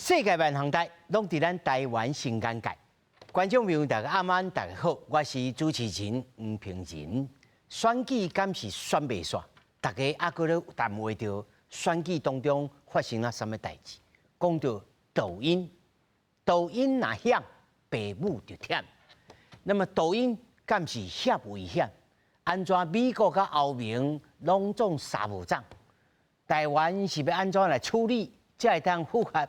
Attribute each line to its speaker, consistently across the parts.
Speaker 1: 世界萬行台攏佇咱台灣新眼界。觀眾朋友大家暗安，大家好，我是主持人黃平仁。選舉敢是選袂煞？大家猶閣咧談話著選舉當中發生了啥物代誌？講著抖音，抖音若響，爸母就忝。那麼抖音敢是遐危險？按怎美國佮歐盟攏總捎無掌？台灣是欲按怎來處理，才會當符合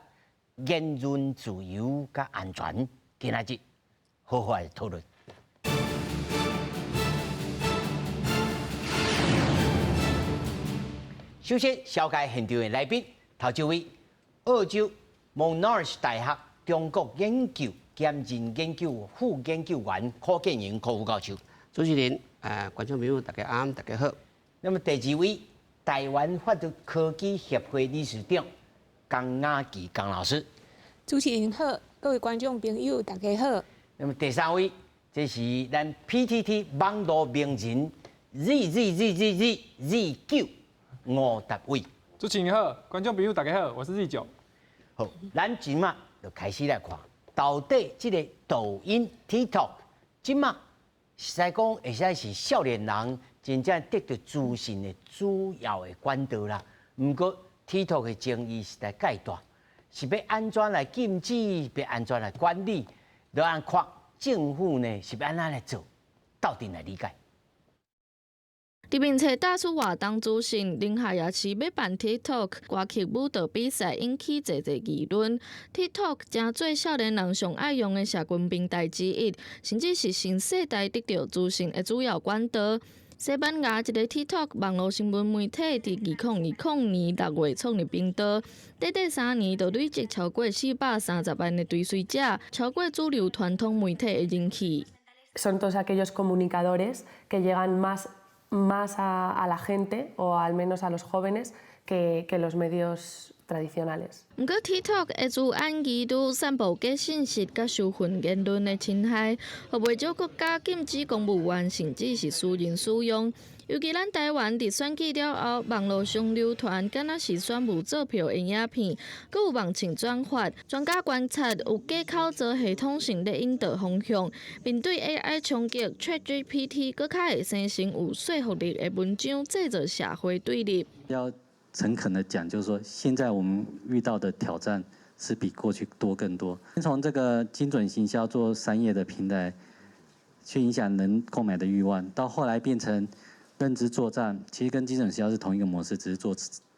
Speaker 1: 言論自由佮安全？今仔日好好來討論。首先，紹介現場的來賓，頭一位，澳洲蒙納士大學中國研究兼任研究副研究員柯建瑩柯副教授。
Speaker 2: 主持人，觀眾朋友大家暗，大家好。
Speaker 1: 那麼第二位，台灣法律科技協會理事長江雅琪江老師。
Speaker 3: 主持人好，各位觀眾朋友大家好。
Speaker 1: 那麼第三位，這是咱 PTT 網路名人 ZZZZZ Z9 吳達偉。
Speaker 4: 主持人好，觀眾朋友大家好，我是 Z9。
Speaker 1: 好，咱這馬就開始來看，到底這个抖音 TikTok 這馬實在講，會使是少年人真正得著資訊的主要的管道啦。毋過 TikTok 的爭議實在蓋大，是欲按怎來禁止，欲按怎來管理，就按看政府呢是欲按怎來做，鬥陣來理解。
Speaker 5: 佇面冊大出活動資訊，寧夏夜市欲辦 TikTok 歌曲舞蹈比賽，引起濟濟議論。TikTok 成做少年人上愛用的社群平台之一，甚至是新世代得著資訊的主要管道。西班牙一个 TikTok 網路新聞媒體佇2020年6月創立頻道，短短3年就累積超過430萬的追隨者，超過主流傳統媒體的人氣。
Speaker 6: Son todos aquellos comunicadores que llegan más a la gente o al menos a los jóvenes que los medios tradicionales.
Speaker 5: 毋過 TikTok 的資安疑慮、散布假信息佮收份言論的侵害，予袂少國家禁止公務員甚至是私人使用。尤其咱台灣佇選舉了後，網路上流傳敢若是選務作票的影片，閣有網情轉發。專家觀察有假口座系統性咧引導風向，面對 AI 衝擊，ChatGPT 閣較會生成有說服力的文章，製造社會對立。
Speaker 7: 要誠懇的講，就是說，現在我們遇到的挑戰是比過去多更多。從這個精準行銷做商業的平台，去影響人購買的慾望，到後來變成認知作戰，其實跟精準行銷是同一個模式，只是做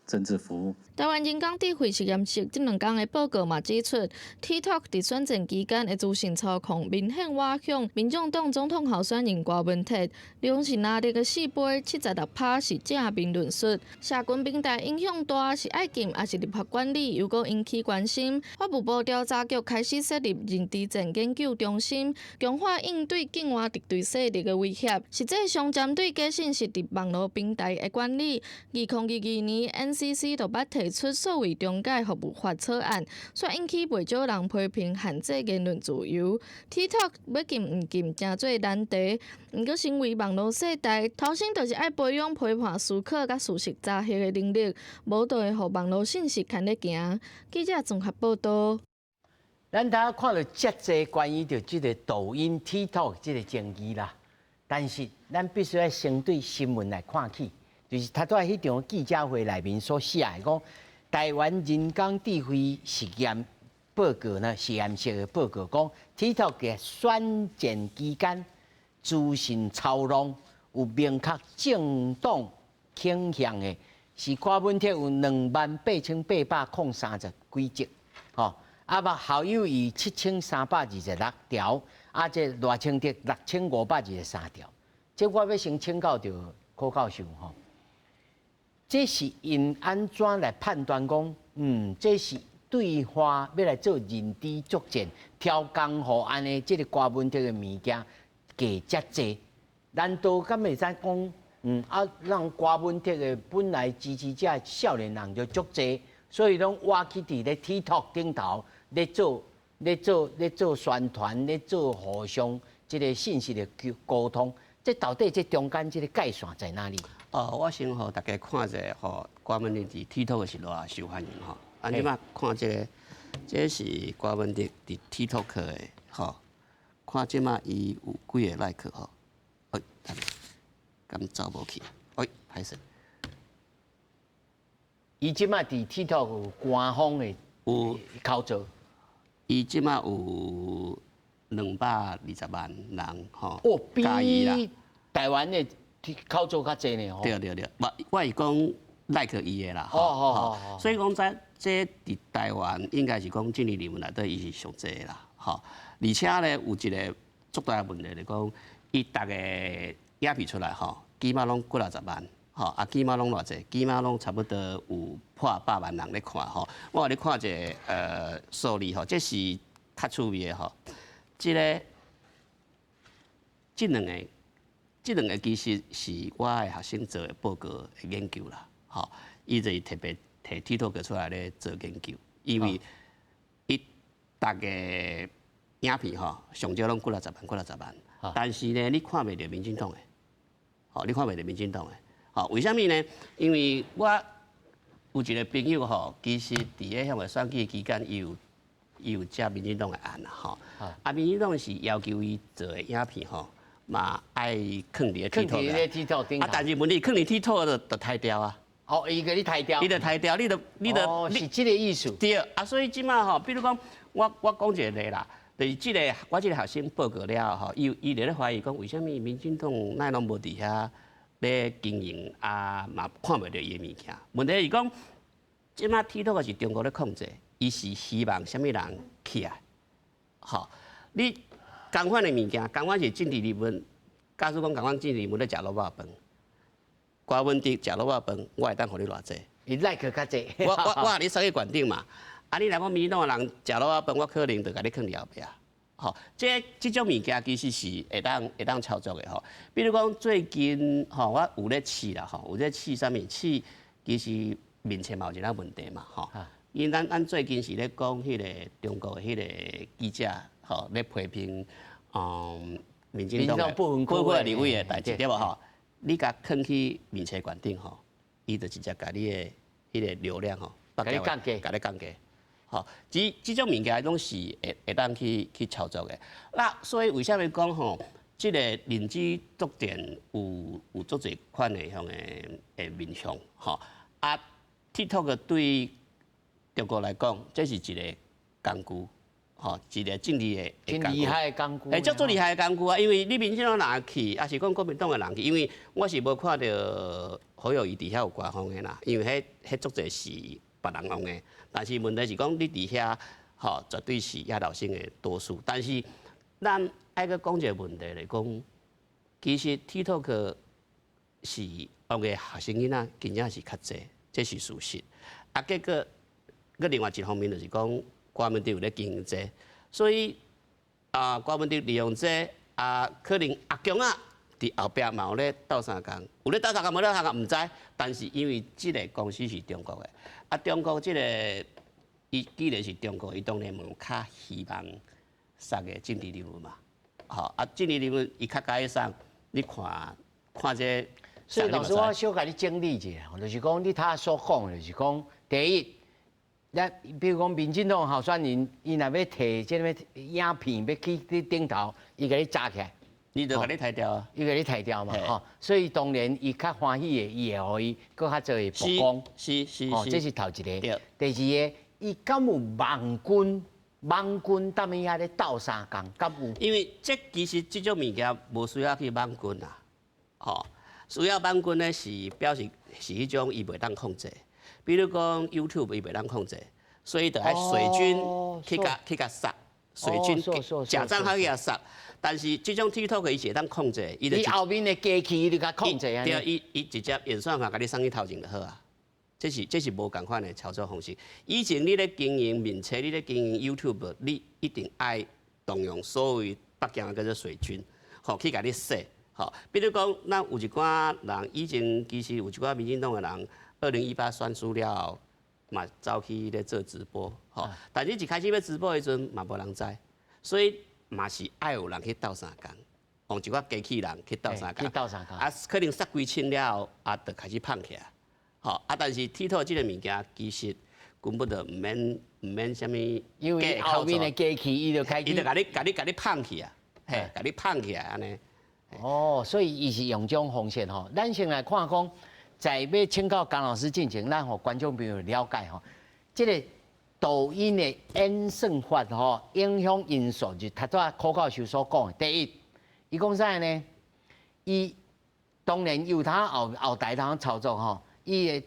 Speaker 7: 政治服務。
Speaker 5: 台灣人工智慧實驗室這兩工的報告嘛指出，TikTok 佇選戰期間的資訊操控明顯倚向民眾黨總統候選人柯文哲，兩是藍綠的四倍76%是正面論述。社群平台影響大，是愛禁抑是立法管理，猶閣引起關心。法務部調查局開始設立認知戰研究中心，強化應對境外敵對勢力的威脅。實際上針對假信息佇網路平台的管理，2022年 NCC 就捌提出數位中介服務法草案，煞引起袂少人批評限制言論自由。TikTok 欲禁毋禁，成做難題。毋過身為網路世代，頭先就是愛培養批判思考佮事實查核的能力，無就會予網路信息牽咧行。記者綜合報道。
Speaker 1: 咱頭仔看著遮濟關於著這个抖音、TikTok 這个爭議啦，但是咱必須愛先對新聞來看起，就是頭拄仔彼場記者會內面所寫的，講台灣人工智慧實驗報告呢，實驗室的報告講，TikTok 的選戰期間資訊操弄有明確政黨傾向的，是柯文哲有28,830幾則，吼。啊，嘛侯友宜7326條，啊，這賴清德6523條。這我欲先請教著柯教授吼，這是𪜶按怎來判斷講，這是對岸欲來做認知作戰，挑工予按呢，這个柯文哲的物件加遮濟，難道敢會使講，啊，讓柯文哲的本來支持者少年人就足濟，所以攏倚去佇咧 TikTok 頂頭咧做宣傳，咧做互相這个信息的溝通，這到底這中間這个界線在哪裡？
Speaker 2: 哦，我先予大家看一下吼，柯文哲佇 TikTok 是偌受歡迎吼。啊，你嘛看這个，這是郭文哲佇 TikTok 的吼，看這馬伊有幾个 like 吼，哎，等下，敢走無去？哎，歹勢。
Speaker 1: 伊這馬佇 TikTok 有官方的
Speaker 2: 有
Speaker 1: 操作，
Speaker 2: 伊這馬有220萬人吼，
Speaker 1: 哦，比
Speaker 2: 佮意啦。
Speaker 1: 台灣的操作較濟呢吼。
Speaker 2: 對對對，我我是講 like 伊的啦，吼，所以講在這佇台灣應該是講政治人物內底伊是上濟的啦，吼。而且咧有一個足大的問題，就講伊逐个影片出來吼，起碼攏幾若十萬，吼，啊起碼攏偌濟，起碼攏差不多有破百萬人咧看吼。我予你看一个數字吼，這是較趣味的吼，這个這兩个。這兩个其實是我的學生做的報告的研究啦，吼，伊就是特別提 TikTok 出來咧做研究，因為伊逐个影片吼，上少攏幾若十萬、幾若十萬，但是呢，你看袂著民進黨的，吼，你看袂著民進黨的，吼，為啥物呢？因為我有一個朋友吼，其實佇咧遐個選舉期間，伊有接民進黨的案啦，吼，啊，民進黨是要求伊做的影片吼，嘛愛囥佇咧
Speaker 1: 囥佇咧 TikTok 頂
Speaker 2: 啊，但是問題囥佇 TikTok 就刣掉啊。
Speaker 1: 哦，伊共你刣掉。
Speaker 2: 伊就刣掉，你就
Speaker 1: 哦，是這个意思。
Speaker 2: 對啊，所以這馬吼，比如講，我講一個例啦，就是這个我這个學生報告了後吼，伊咧懷疑講，為啥物民進黨哪攏無佇遐咧經營啊，嘛看袂著伊的物件。問題是講，這馬 TikTok 是中國咧控制，伊是希望啥物人起來，吼，你仝款的物件，仝款是政治人物，假使講仝款政治人物咧食滷肉飯，郭文哲食滷肉飯，我會當予你偌濟？
Speaker 1: 伊 like 較濟。
Speaker 2: 我予你送去懸頂嘛。啊，你若講民進黨的人食滷肉飯，我可能就共你囥佇後壁。吼，這種物件其實是會當操作的吼。比如講最近吼，我有咧試啦吼，有咧試啥物？試其實面冊嘛有一個問題嘛吼。因為咱最近是咧講彼個中國的彼個記者吼，咧批評民進黨的
Speaker 1: 不分區
Speaker 2: 立委的代誌對無吼？你共囥去面冊懸頂吼，伊就直接共你的彼个流量吼，
Speaker 1: 共你降低，
Speaker 2: 共你降低。吼，這種物件攏是會當去操作的。那所以為啥物講吼，這个認知作戰有足濟款的向的面向吼。啊，TikTok 對中國來講，這是一个工具，吼，一个政治的
Speaker 1: 真厲害的工具。
Speaker 2: 會足足厲害的工具啊！因為你民進黨人去，抑是講國民黨的人去，因為我是無看著侯友宜佇遐有官方的啦，因為彼足濟是別人用的。但是問題是講你佇遐，吼，絕對是壓倒性的多數。但是咱愛閣講一个問題來講，其實 TikTok 是用的學生囡仔真正是較濟，這是事實。啊，結果閣另外一方面就是講，郭文哲有咧經營這個，所以啊，郭文哲利用這個啊，可能阿強仔佇後壁嘛有咧鬥相共，有咧鬥相共無咧鬥相共毋知，但是因為這个公司是中國的，啊，中國這个伊既然是中國，伊當然嘛較希望殺个政治人物嘛，吼，啊，政治人物伊較佮意啥，你看看這個。
Speaker 1: 所以老師，我小共你整理一下，就是講你頭所講，就是講第一，咱比如講民進黨候選人，伊若欲提這个影片，欲去佇頂頭，伊共你閘起來，
Speaker 2: 伊就共你刣掉啊，
Speaker 1: 伊共你刣掉嘛，吼，所以當然伊較歡喜的，伊會予伊閣較濟曝光，
Speaker 2: 是，
Speaker 1: 這是頭一个。第二个，伊敢有網軍？網軍踮遐咧鬥相共，敢有？
Speaker 2: 因為這其實這種物件無需要去網軍啦，吼，需要網軍呢是表示是彼種伊袂當控制，比如講 YouTube 伊袂當控制，所以就愛水軍去共殺，水軍假帳號去共殺。但是這種 TikTok 伊是會當控制，
Speaker 1: 伊後面的機器伊就共控制啊。
Speaker 2: 對，伊直接演算法共你送去頭前就好啊。這是無仝款的操作方式。以前你咧經營面冊，你咧經營 YouTube，你一定愛動用所謂北京的叫做水軍，吼去共你洗。吼，比如講，咱有一寡人以前其實有一寡民進黨的人，2018選輸了後，嘛走去咧做直播，吼。但是一開始欲直播的時陣嘛無人知，所以嘛是愛有人去鬥相共，用一寡機器人去鬥相共。
Speaker 1: 去鬥相共。
Speaker 2: 啊，可能殺幾千了後，啊，就開始胖起來。吼啊！但是 TikTok 這个物件其實根本就毋免毋免啥物，
Speaker 1: 因為後面的機器伊就開，
Speaker 2: 伊就共你放去啊，嘿，共你放起來按呢。
Speaker 1: 哦，所以伊是用這種方式吼。咱先來看講，在欲請教江老師進前，咱予觀眾朋友了解吼，這個抖音的演算法吼，影響因素就頭拄仔柯教授所講的。第一，伊講啥呢？伊當然由他後後台通操作吼，伊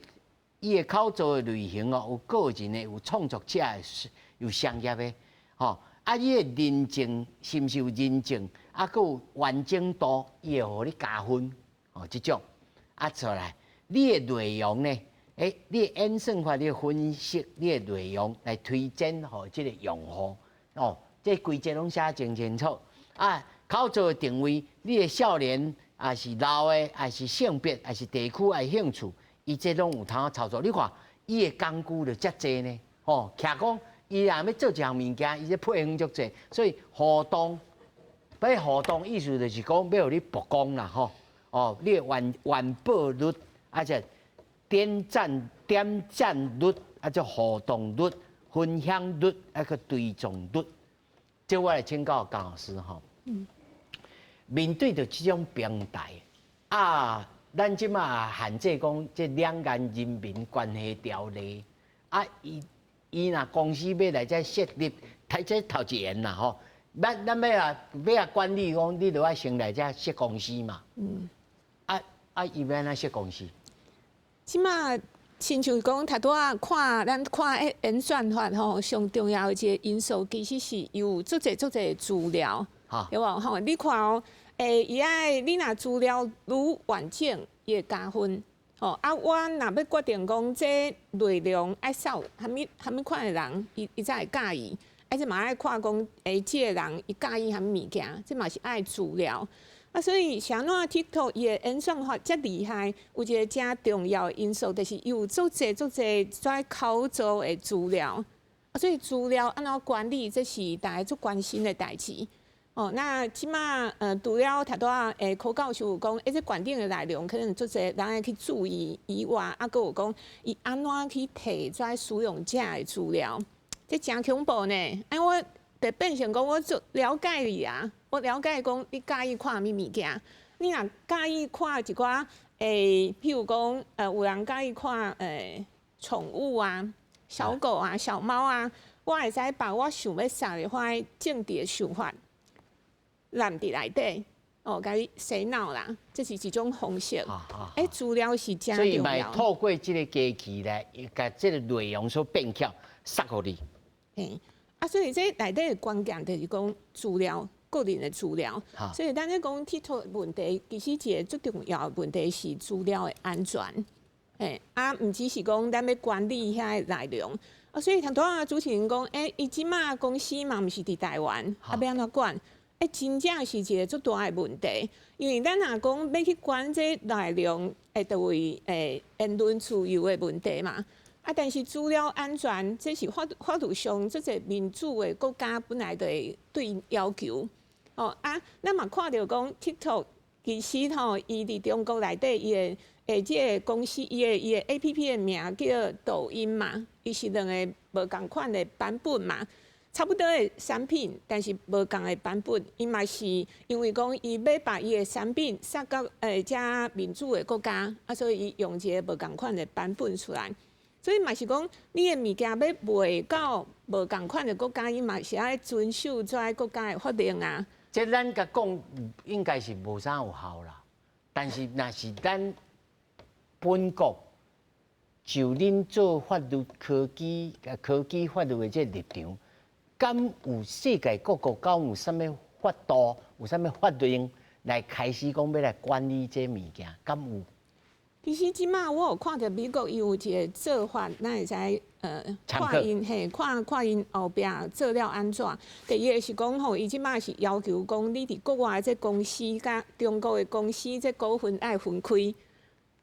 Speaker 1: 的口座的類型哦，有個人的，有創作者的，有商業的，吼。啊，伊的認證是毋是有認證？啊，閣有完整度，伊會予你加分，哦，這種。啊，再來，你的內容呢？欸，你的演算法，你的分析，你的內容來推薦予這個用戶，哦，這規則攏寫真清楚。啊，口座的定位，你的少年，抑是老的，抑是性別，抑是地區，抑是興趣，伊這攏有通操作。你看，伊的工具就遮濟呢，吼，徛講。伊若欲做一項物件，伊這配方足濟，所以互動，欲互動意思就是講欲予你曝光啦，吼，哦，你的完播率，啊，這點讚率，啊，這互動率、分享率，啊，閣追蹤率，這我來請教江老師吼。面對著這種平台，啊，咱這馬限制講這兩岸人民關係條例，啊，伊若公司欲來遮設立，提這頭一言啦吼，咱欲啊管理講，你著愛先來遮設公司嘛。啊，伊欲按怎設公司？
Speaker 3: 這馬親像講，頭拄仔看咱看彼演算法吼，上重要的一個因素，其實是有足濟足濟資料，對無吼？你看哦，欸，伊愛你若資料愈完整，伊會加分。吼啊！我若欲決定講這內容愛掃啥物款的人，伊才會佮意。啊，這嘛愛看講，欸，這個人伊佮意啥物物件，這嘛是愛資料。啊，所以是按怎 TikTok 伊的演算法遮厲害，有一個誠重要的因素，就是伊有足濟足濟遮口座的資料。啊，所以資料按怎管理，這是大家足關心的代誌。哦，那這馬除了頭拄仔柯教授有講，欸，這觀點的內容可能足濟人愛去注意以外，啊，閣有講伊按怎去提這使用者的資料，這誠恐怖呢。啊，我就變成講，我足了解你啊，我了解講你佮意看啥物物件，你若佮意看一寡譬如講，有人佮意看寵物啊、小狗啊、小貓啊，我會使把我想欲殺的遐政治的想法納佇內底，哦，共你洗腦啦，這是一種方式。欸，資料是誠
Speaker 1: 所以
Speaker 3: 重要。
Speaker 1: 透過這個機器來，共這個內容所變巧，塞予你。
Speaker 3: 嘿，啊，所以這內底的關鍵就是講資料，個人的資料。所以咱咧講 TikTok 問題，其實一個最重要的問題是資料的安全。嘿，啊，毋只是講咱欲管理遐个內容。啊，所以頭拄仔主持人講，欸，伊這馬公司嘛毋是佇台灣，啊，欲按怎管？欸，真正是一個足大的問題，因為咱若講欲去管這內容，會就會言論自由的問題嘛。啊，但是資料安全，這是法律上這個民主的國家本來就會對要求。哦啊，咱嘛看著講 TikTok 其實吼，伊佇中國內底伊的這個公司，伊的 APP 的名叫抖音嘛，伊是兩个無仝款的版本嘛。差不多的產品，但是無仝的版本。伊嘛是因為講伊欲把伊的產品殺到遮民主的國家，啊，所以伊用一个無仝款的版本出來。所以嘛是講，你的物件欲賣到無仝款的國家，伊嘛是愛遵守遮國家的法令啊。
Speaker 1: 這咱共講應該是無啥有效啦，但是若是咱本國就恁做法律科技法律的這個立場，敢有世界各國敢有啥物法度，有啥物法令來開始講欲來管理這物件？敢有？
Speaker 3: 其實這馬我有看著美國伊有一個做法，咱會使看𪜶嘿，看看𪜶後壁做了按怎。第一个是講吼，伊這馬是要求講，你佇國外這公司佮中國的公司這股份愛分開。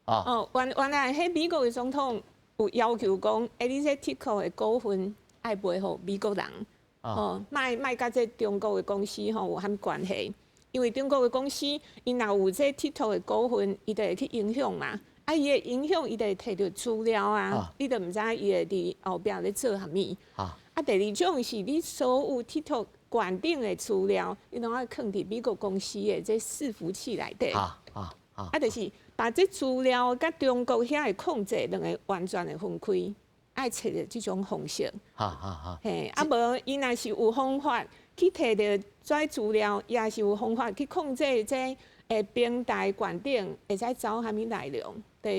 Speaker 3: 哦，原來彼美國的總統有要求講，欸，你這 TikTok 的股份愛賣予美國人。哦，莫佮這中國的公司吼有啥物關係？因為中國的公司，𪜶若有這 TikTok 的股份，伊就會去影響嘛。啊，伊會影響，伊就會提著資料啊，你就毋知伊會佇後壁咧做啥物。啊，第二種是你所有 TikTok 灌頂的資料，你攏愛囥佇美國公司的這伺服器內底。啊，就是把這資料佮中國遐的控制兩个完全的分開，愛揣著這種方式。嘿，啊無伊若是有方法去提著這資料，也是有方法去控制這平台灌頂會使走啥物內容。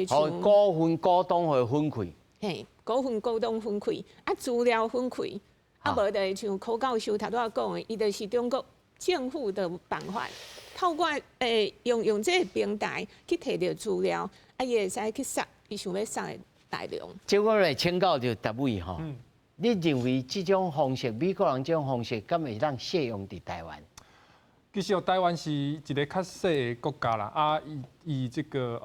Speaker 1: 好，股份股東會分開。
Speaker 3: 嘿，股份股東分開，啊資料分開，啊無就像柯教授頭拄仔講的，伊就是中國政府的辦法，透過用這个平台去提著資料，啊伊會使去殺伊想欲殺的內容。
Speaker 1: 這我來請教著達偉吼，你認為這種方式，美國人這種方式，敢會當適用佇台灣？
Speaker 4: 其實台灣是一个較細的國家啦，啊，以這個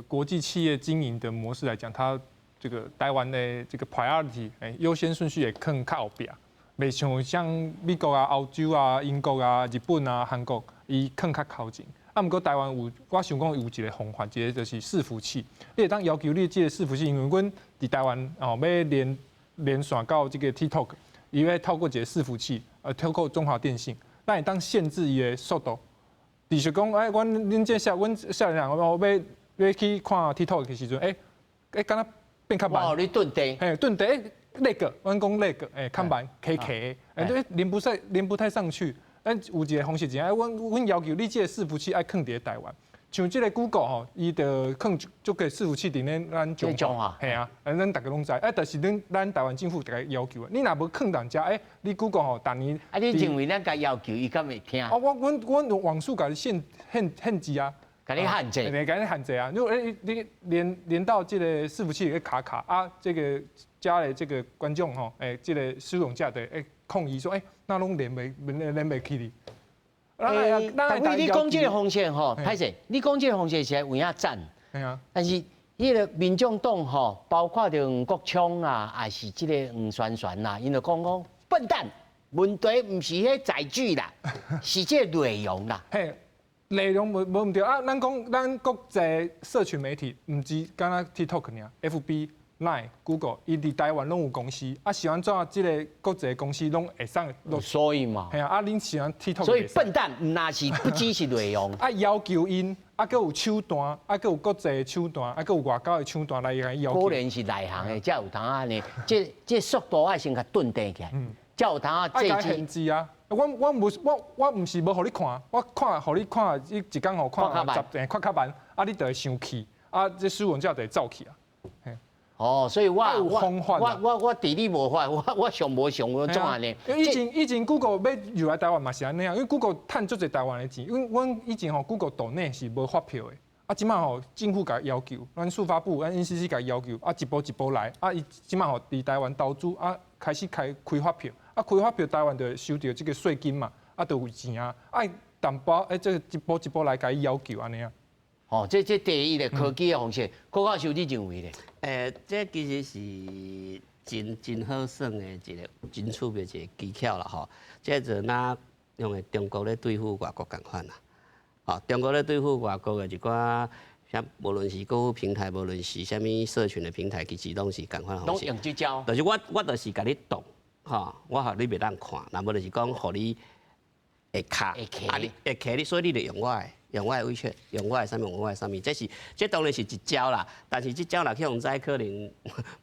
Speaker 4: 國際企業經營的模式來講，它這個台灣的這個 priority 優先順序會囥較後壁，袂像美國啊、歐洲啊、英國啊、日本啊、韓國，伊囥較靠前。啊，毋過台灣有，我想講有一个方法，一个就是伺服器。你會當要求你這个伺服器，因為阮佇台灣哦，欲連線到這个 TikTok，伊會透過一个伺服器，透過中華電信。咱會當限制伊的速度，就是講，欸，阮恁這少阮少年人，我欲去看 TikTok 的時陣，欸欸，敢若變較慢。
Speaker 1: 哦，你頓地。
Speaker 4: 嘿，頓地，欸，那個，阮講那個，欸，較慢，卡卡，欸，對，連不太上去。咱有一个方式是，欸，阮要求你這个伺服器愛囥佇咧台灣，像這个 Google 吼，伊就囥足个伺服器佇咧咱彰化，嘿啊，咱逐家攏知，欸，但是咱台灣政府共伊要求，你若無囥佇遮，欸，你 Google 吼，逐年
Speaker 1: 啊，你認為咱共要求，伊敢會聽？
Speaker 4: 啊，我阮阮用網速共伊限制啊，
Speaker 1: 共你限制，
Speaker 4: 共你限制啊，如果欸你連到這个伺服器會卡卡啊，這个遮的這个觀眾吼，欸，這个使用者就會抗議說，欸，哪攏連袂起哩？
Speaker 1: 欸，但是你講這个方式吼，歹勢，你講這个方式是有影讚。但是彼个民眾黨吼，包括著黃國昌啊，抑是這个黃萱萱啦，𪜶就講講笨蛋，問題毋是彼載具啦，是這个內容啦。
Speaker 4: 嘿，內容無毋對啊！咱講咱國際社群媒體，毋止敢若 TikTok 爾，FB、Line、Google，伊佇台灣攏有公司，啊是按怎這个國際公司攏會使
Speaker 1: 所以嘛，
Speaker 4: 嘿啊，啊恁是按 TikTok，
Speaker 1: 所以笨蛋毋若是不只是內容，
Speaker 4: 啊要求𪜶，啊閣有手段，啊閣有國際的手段，啊閣有外交的手段來共伊要求。
Speaker 1: 果然是內行的，才有通按呢，這速度愛先共頓定起來，才有通啊。
Speaker 4: 愛共限制啊！我毋是無予你看，我看予你看，你一工予看十，看較慢，啊你就會生氣，啊這使用者就會走去啊。
Speaker 1: 哦，所以我佇你無法，我上無想過怎按呢？
Speaker 4: 因為以前 Google 欲入來台灣嘛是按呢啊，因為 Google 趁足濟台灣的錢，因為阮以前吼 Google 島內是無發票的，啊這擺吼政府共伊要求，咱數發部、咱 NCC 共伊要求，啊一步一步來，啊伊這擺吼佇台灣投資，啊開始開發票，啊開發票台灣就會收著這个稅金嘛，啊就有錢啊，愛淡薄欸這个一步一步來共伊要求按呢啊。
Speaker 1: 哦，這第一个科技的方式，郭教授你認為咧？
Speaker 2: 欸，這其實是真好耍的一个真趣味一个技巧啦吼。這就若用的中國咧對付外國仝款啦。吼，中國咧對付外國的一寡，像無論是購物平台，無論是啥物社群的平台，其實攏是仝款方式。
Speaker 1: 攏用這招。
Speaker 2: 就是我就是共你擋，吼，我予你袂當看，若無就是講予你會卡，啊你會卡你，所以你就用我的。用我的 WeChat，用我的啥物，用我的啥物，這是這當然是一招啦。但是這招若去予知，可能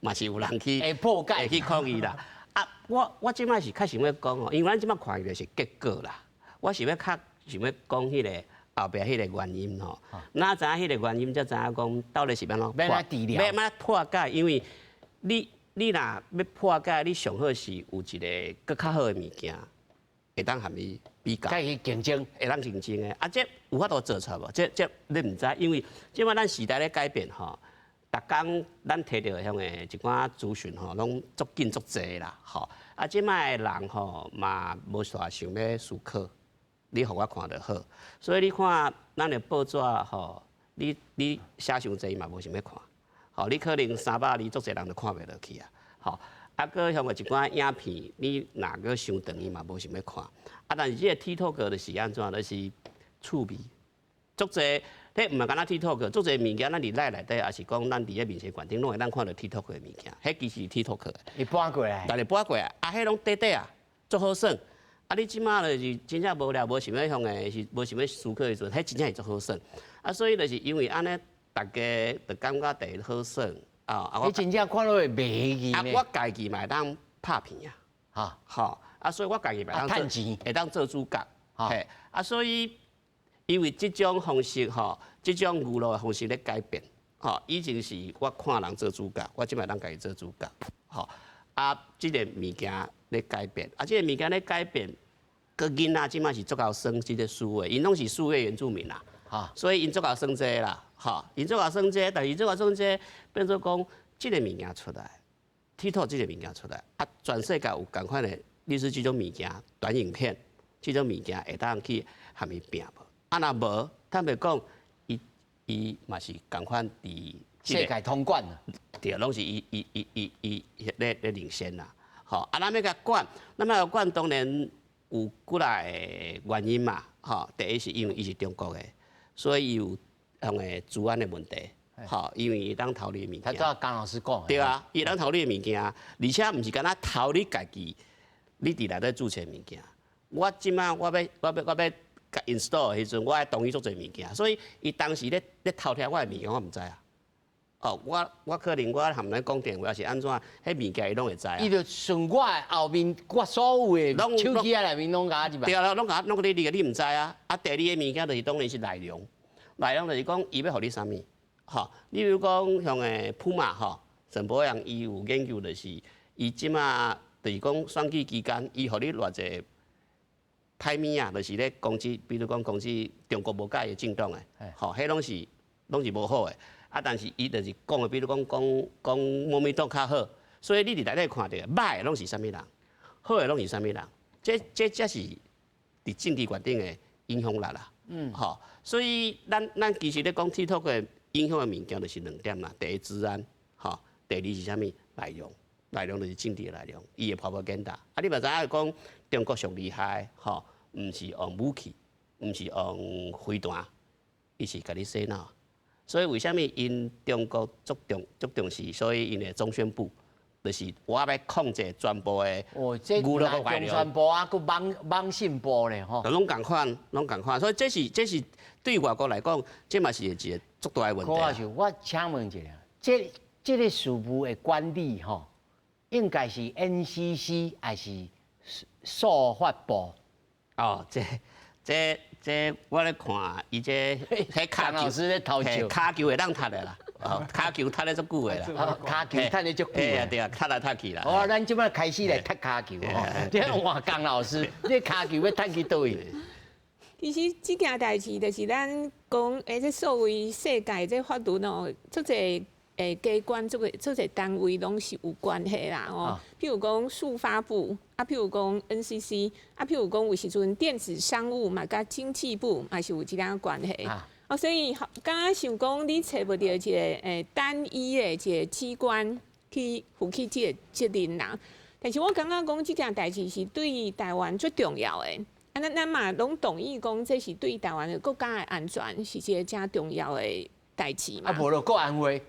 Speaker 2: 嘛是有人去
Speaker 1: 會破解，
Speaker 2: 會去抗議啦。啊，我這擺是較想欲講吼，因為咱這擺看的是結果啦。我是欲較想欲講彼个後壁彼个原因吼。哪知影彼个原因，才知影講到底是欲按怎
Speaker 1: 破，欲
Speaker 2: 按怎破解？因為你若欲破解，你上好是有一个閣較好的物件，會當和伊比較，
Speaker 1: 佮伊競爭，
Speaker 2: 會當競爭的。啊，這有法度做出來無？這你毋知，因為這擺咱時代咧改變吼，逐工咱提著遐个一寡資訊吼，攏足緊足濟啦，吼。啊，這擺的人吼嘛無啥想欲思考，你予我看就好。所以你看咱的報紙吼，你寫傷濟嘛無想欲看，吼，你可能300字足濟人就看袂落去啊，吼。啊，閣像個一寡影片，你若閣傷長，伊嘛無想欲看。啊，但是這个 TikTok 就是按怎，就是趣味，足濟，彼毋係干焦 TikTok，足濟物件，咱佇內內底，抑是講咱佇咧面試館頂，攏會當看著 TikTok 的物件，彼其實是 TikTok 的。
Speaker 1: 伊搬過來。
Speaker 2: 但是搬過來，啊，彼攏短短啊，足好耍。啊，你這馬就是真正無聊，無想欲向的，是無想欲思考的時陣，彼真正是足好耍。啊，所以就是因為按呢，大家就感覺第一好耍啊。
Speaker 1: 你真正看落會袂記
Speaker 2: 啊，我家己嘛會當拍片啊，吼，啊，所以我家己嘛會當
Speaker 1: 趁錢，
Speaker 2: 會當做主角，嘿，啊，所以因為這種方式吼，這種娛樂的方式咧改變，吼，以前是我看人做主角，我這擺當家己做主角，吼，啊，這個物件咧改變，啊，這個物件咧改變，閣囡仔這擺是足𠢕耍這個數位，𪜶攏是數位原住民啦，所以𪜶足𠢕耍這個啦，吼，𪜶足𠢕耍這個，但是足𠢕耍這個，變做講這個物件出來，TikTok 這個物件出來，啊，全世界有仝款的類似這種物件，短影片，這種物件會當去和伊拚無？啊，若無，坦白講，伊伊嘛是仝款佇
Speaker 1: 世界通關啊，
Speaker 2: 對，攏是伊伊伊伊伊咧咧領先啦，吼，啊，咱欲共管，咱欲管當然有幾若個原因嘛，吼，第一是因為伊是中國的，所以伊有向個資安的問題，吼，因為伊當偷你的物件。
Speaker 1: 頭拄仔江老師講。
Speaker 2: 對啊，伊當偷你的物件，而且毋是干焦偷你家己，你佇內底註冊物件。我這馬我欲我欲我欲共 install 的時陣，我愛同意足濟物件，所以伊當時咧咧偷聽我的物件，我毋知啊。哦，我我可能我含咱講電話是按怎，彼物件伊攏會知啊。
Speaker 1: 伊就順我的後面，我所有的手機仔內面攏共入來。
Speaker 2: 對啊，攏共攏你你你毋知啊。啊，第二个物件就是當然是內容，內容就是講伊欲予你啥物，吼。你比如講像普馬吼，陳柏陽伊有研究就是，伊這馬就是講選舉期間，伊予你偌濟歹物啊，就是咧攻擊，比如講攻擊中國無佮意的政黨的，吼，彼攏是攏是無好的。啊，但是伊就是講的，比如講講講某物黨較好，所以你佇內底看著歹的攏是啥物人，好的攏是啥物人，這這才是佇政治決定的影響力啦。吼，所以咱咱其實咧講 TikTok 的影響的物件就是兩點啦，第一資安，吼，第二是啥物內容，內容就是政治的內容，伊的 propaganda。啊，你嘛知影講中國上厲害，吼，毋是用武器，毋是用飛彈，伊是共你洗腦。所以為啥物𪜶中國足重足重視？所以𪜶的中宣部就是我欲控制全部的
Speaker 1: 哦，這
Speaker 2: 娛樂的
Speaker 1: 中宣部啊，閣網網信部咧，吼，
Speaker 2: 攏仝款，攏仝款。所以這是這是對外國來講，這嘛是一個足大的問題。
Speaker 1: 柯教授，我請問一下，這這个事務的管理吼，應該是 NCC 還是數發部？
Speaker 2: 哦，這這這我咧看，伊這彼跤
Speaker 1: 老師咧偷笑，
Speaker 2: 跤球會當踢的啦，哦，跤球踢咧足久的啦，
Speaker 1: 跤球踢咧足久的，
Speaker 2: 對啊，踢來踢去啦。
Speaker 1: 哦，咱這擺開始來踢跤球吼，這換江老師，你跤球欲踢去佗位？
Speaker 3: 其實這件代誌就是咱講，欸，這數位世界這法律哦，足濟欸機關、足個足濟單位攏是有關係啦哦。譬如講數發部，啊，譬如講 NCC，啊，譬如講有時陣電子商務嘛，佮經濟部嘛是有這個關係。哦，所以敢若想講你揣無著一个欸單一的一個機關去負起這个責任啦。但是我感覺講這件代誌是對台灣最重要的。啊，咱咱嘛攏同意講，這是對台灣的國家的安全是一个誠重要的代誌嘛。
Speaker 1: 啊，無就國安會。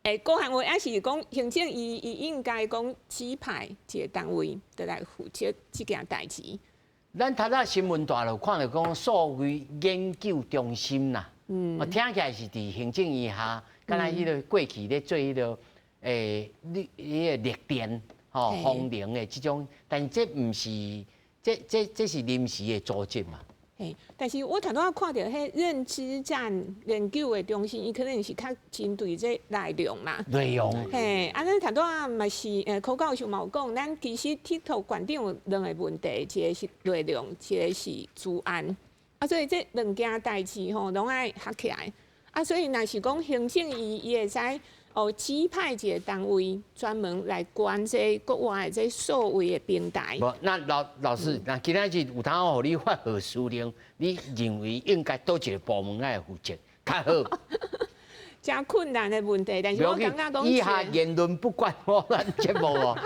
Speaker 3: 欸，國安會抑是講行政伊伊應該講指派一个單位，就來負責這件代誌。
Speaker 1: 咱頭仔新聞大樓看著講數位研究中心啦，我聽起來是佇行政院下，敢若彼个過去咧做彼个欸，你彼个綠電吼風能的這種，但是這毋是，這這這是臨時的組織嘛。
Speaker 3: 嘿，但是我頭拄仔看著彼認知戰研究的中心，伊可能是較針對這內容嘛。
Speaker 1: 內容。
Speaker 3: 嘿，啊，咱頭拄仔嘛是，柯教授嘛有講，咱其實 TikTok 懸頂有兩个問題，一个是內容，一个是資安。啊，所以這兩件代誌吼，攏愛合起來。啊，所以若是講行政院伊會使哦指派一个單位專門來管這國外的這數位的平台。
Speaker 1: 無，那老老師，那今仔日有通予你發號施令，你認為應該佗一个部門來負責較好？
Speaker 3: 誠困難的問題，但是我感覺講，
Speaker 1: 以下言論不關我咱節目哦。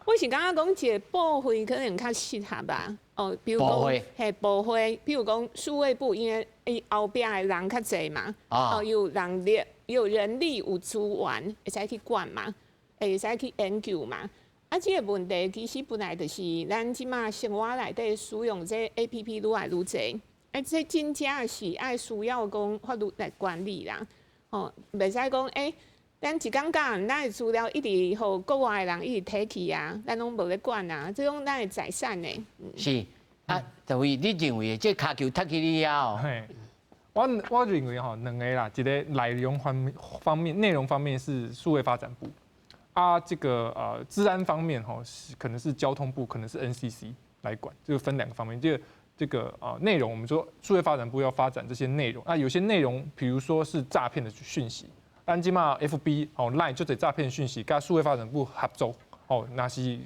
Speaker 3: 我是感覺講一個部會可能較適合吧。哦，比如講，嘿，部會，比如講數位部，因為伊後壁的人較濟嘛，哦，有人力、有人力、有資源，會使去管嘛，會使去研究嘛。啊，這個問題其實本來就是咱這馬生活內底使用這 APP 愈來愈濟，啊，這真正是愛需要講法律來管理啦。哦，袂使講欸，咱一工講咱的資料一直予國外的人一直提去啊，咱攏無咧管啊，這種咱的財產呢。
Speaker 1: 是啊，就是你認為的這跤球踢去你遐哦？
Speaker 4: 嘿，我認為吼兩個啦，一個內容方面，內容方面是數位發展部，啊，這個資安方面吼是可能是交通部，可能是 NCC 來管，就分兩個方面。這個內容，我們說數位發展部要發展這些內容，啊，有些內容，比如說是詐騙的訊息，咱這馬 FB 哦 Line 就這詐騙訊息，佮數位發展部合作哦，若是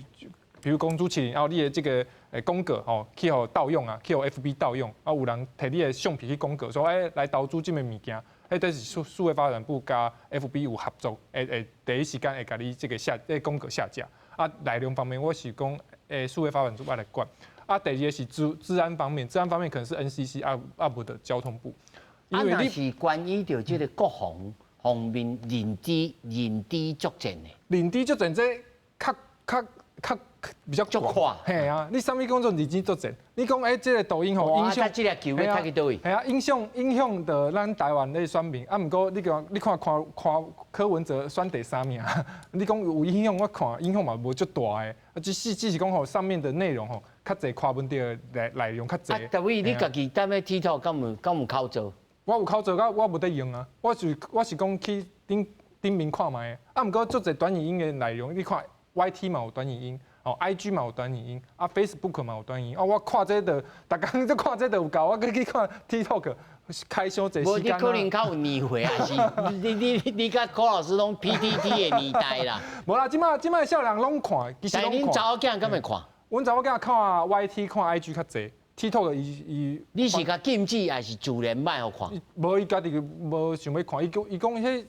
Speaker 4: 比如講主持人，哦，你的這個廣告哦，去予盜用啊，去予 FB 盜用，啊，有人提你的相片去廣告，說欸來投資這个物件，彼這是數位發展部佮 FB 有合作，會第一時間會共你這個下這個廣告下架。啊，內容方面我是講數位發展部愛來管。啊，第二個是資安方面，資安方面可能是 NCC 啊啊，無就交通部。
Speaker 1: 因為你是關於著這個國防方面認知作戰的。
Speaker 4: 認知作戰這較比較
Speaker 1: 廣。
Speaker 4: 嘿啊，你啥物講做認知作戰？你講欸，這個抖音吼影響，
Speaker 1: 這個球欲踢去佗位？
Speaker 4: 嘿啊，影響著咱台灣的選民。啊，毋過你講你看看看柯文哲選第三名，你講有影響，我看影響嘛無足大的。啊，只是講吼上面的內容吼，較濟柯文哲的內容較濟。
Speaker 1: 啊，但位你家己踮咧 TikTok 敢有口做？
Speaker 4: 我有口做，我無咧用啊。我是講去頂頂面看覓。啊，毋過足濟短影音的內容，你看 YT 嘛有短影音，哦，IG 嘛有短影音，啊，Facebook 嘛有短影音。哦，我看這就，逐工都看這就有夠，我閣去看 TikTok，開傷濟時間。
Speaker 1: 無，你可能較有年歲，還是你佮柯老師攏 PTT 的年代啦。
Speaker 4: 無啦，這馬少年攏看，其實攏看。
Speaker 1: 但恁查某囝敢會看？
Speaker 4: 阮查某囝看 YT 看 IG 較濟，TikTok 伊伊。
Speaker 1: 你是共禁止，還是自然莫予看？
Speaker 4: 無，伊家己無想欲看，伊講彼。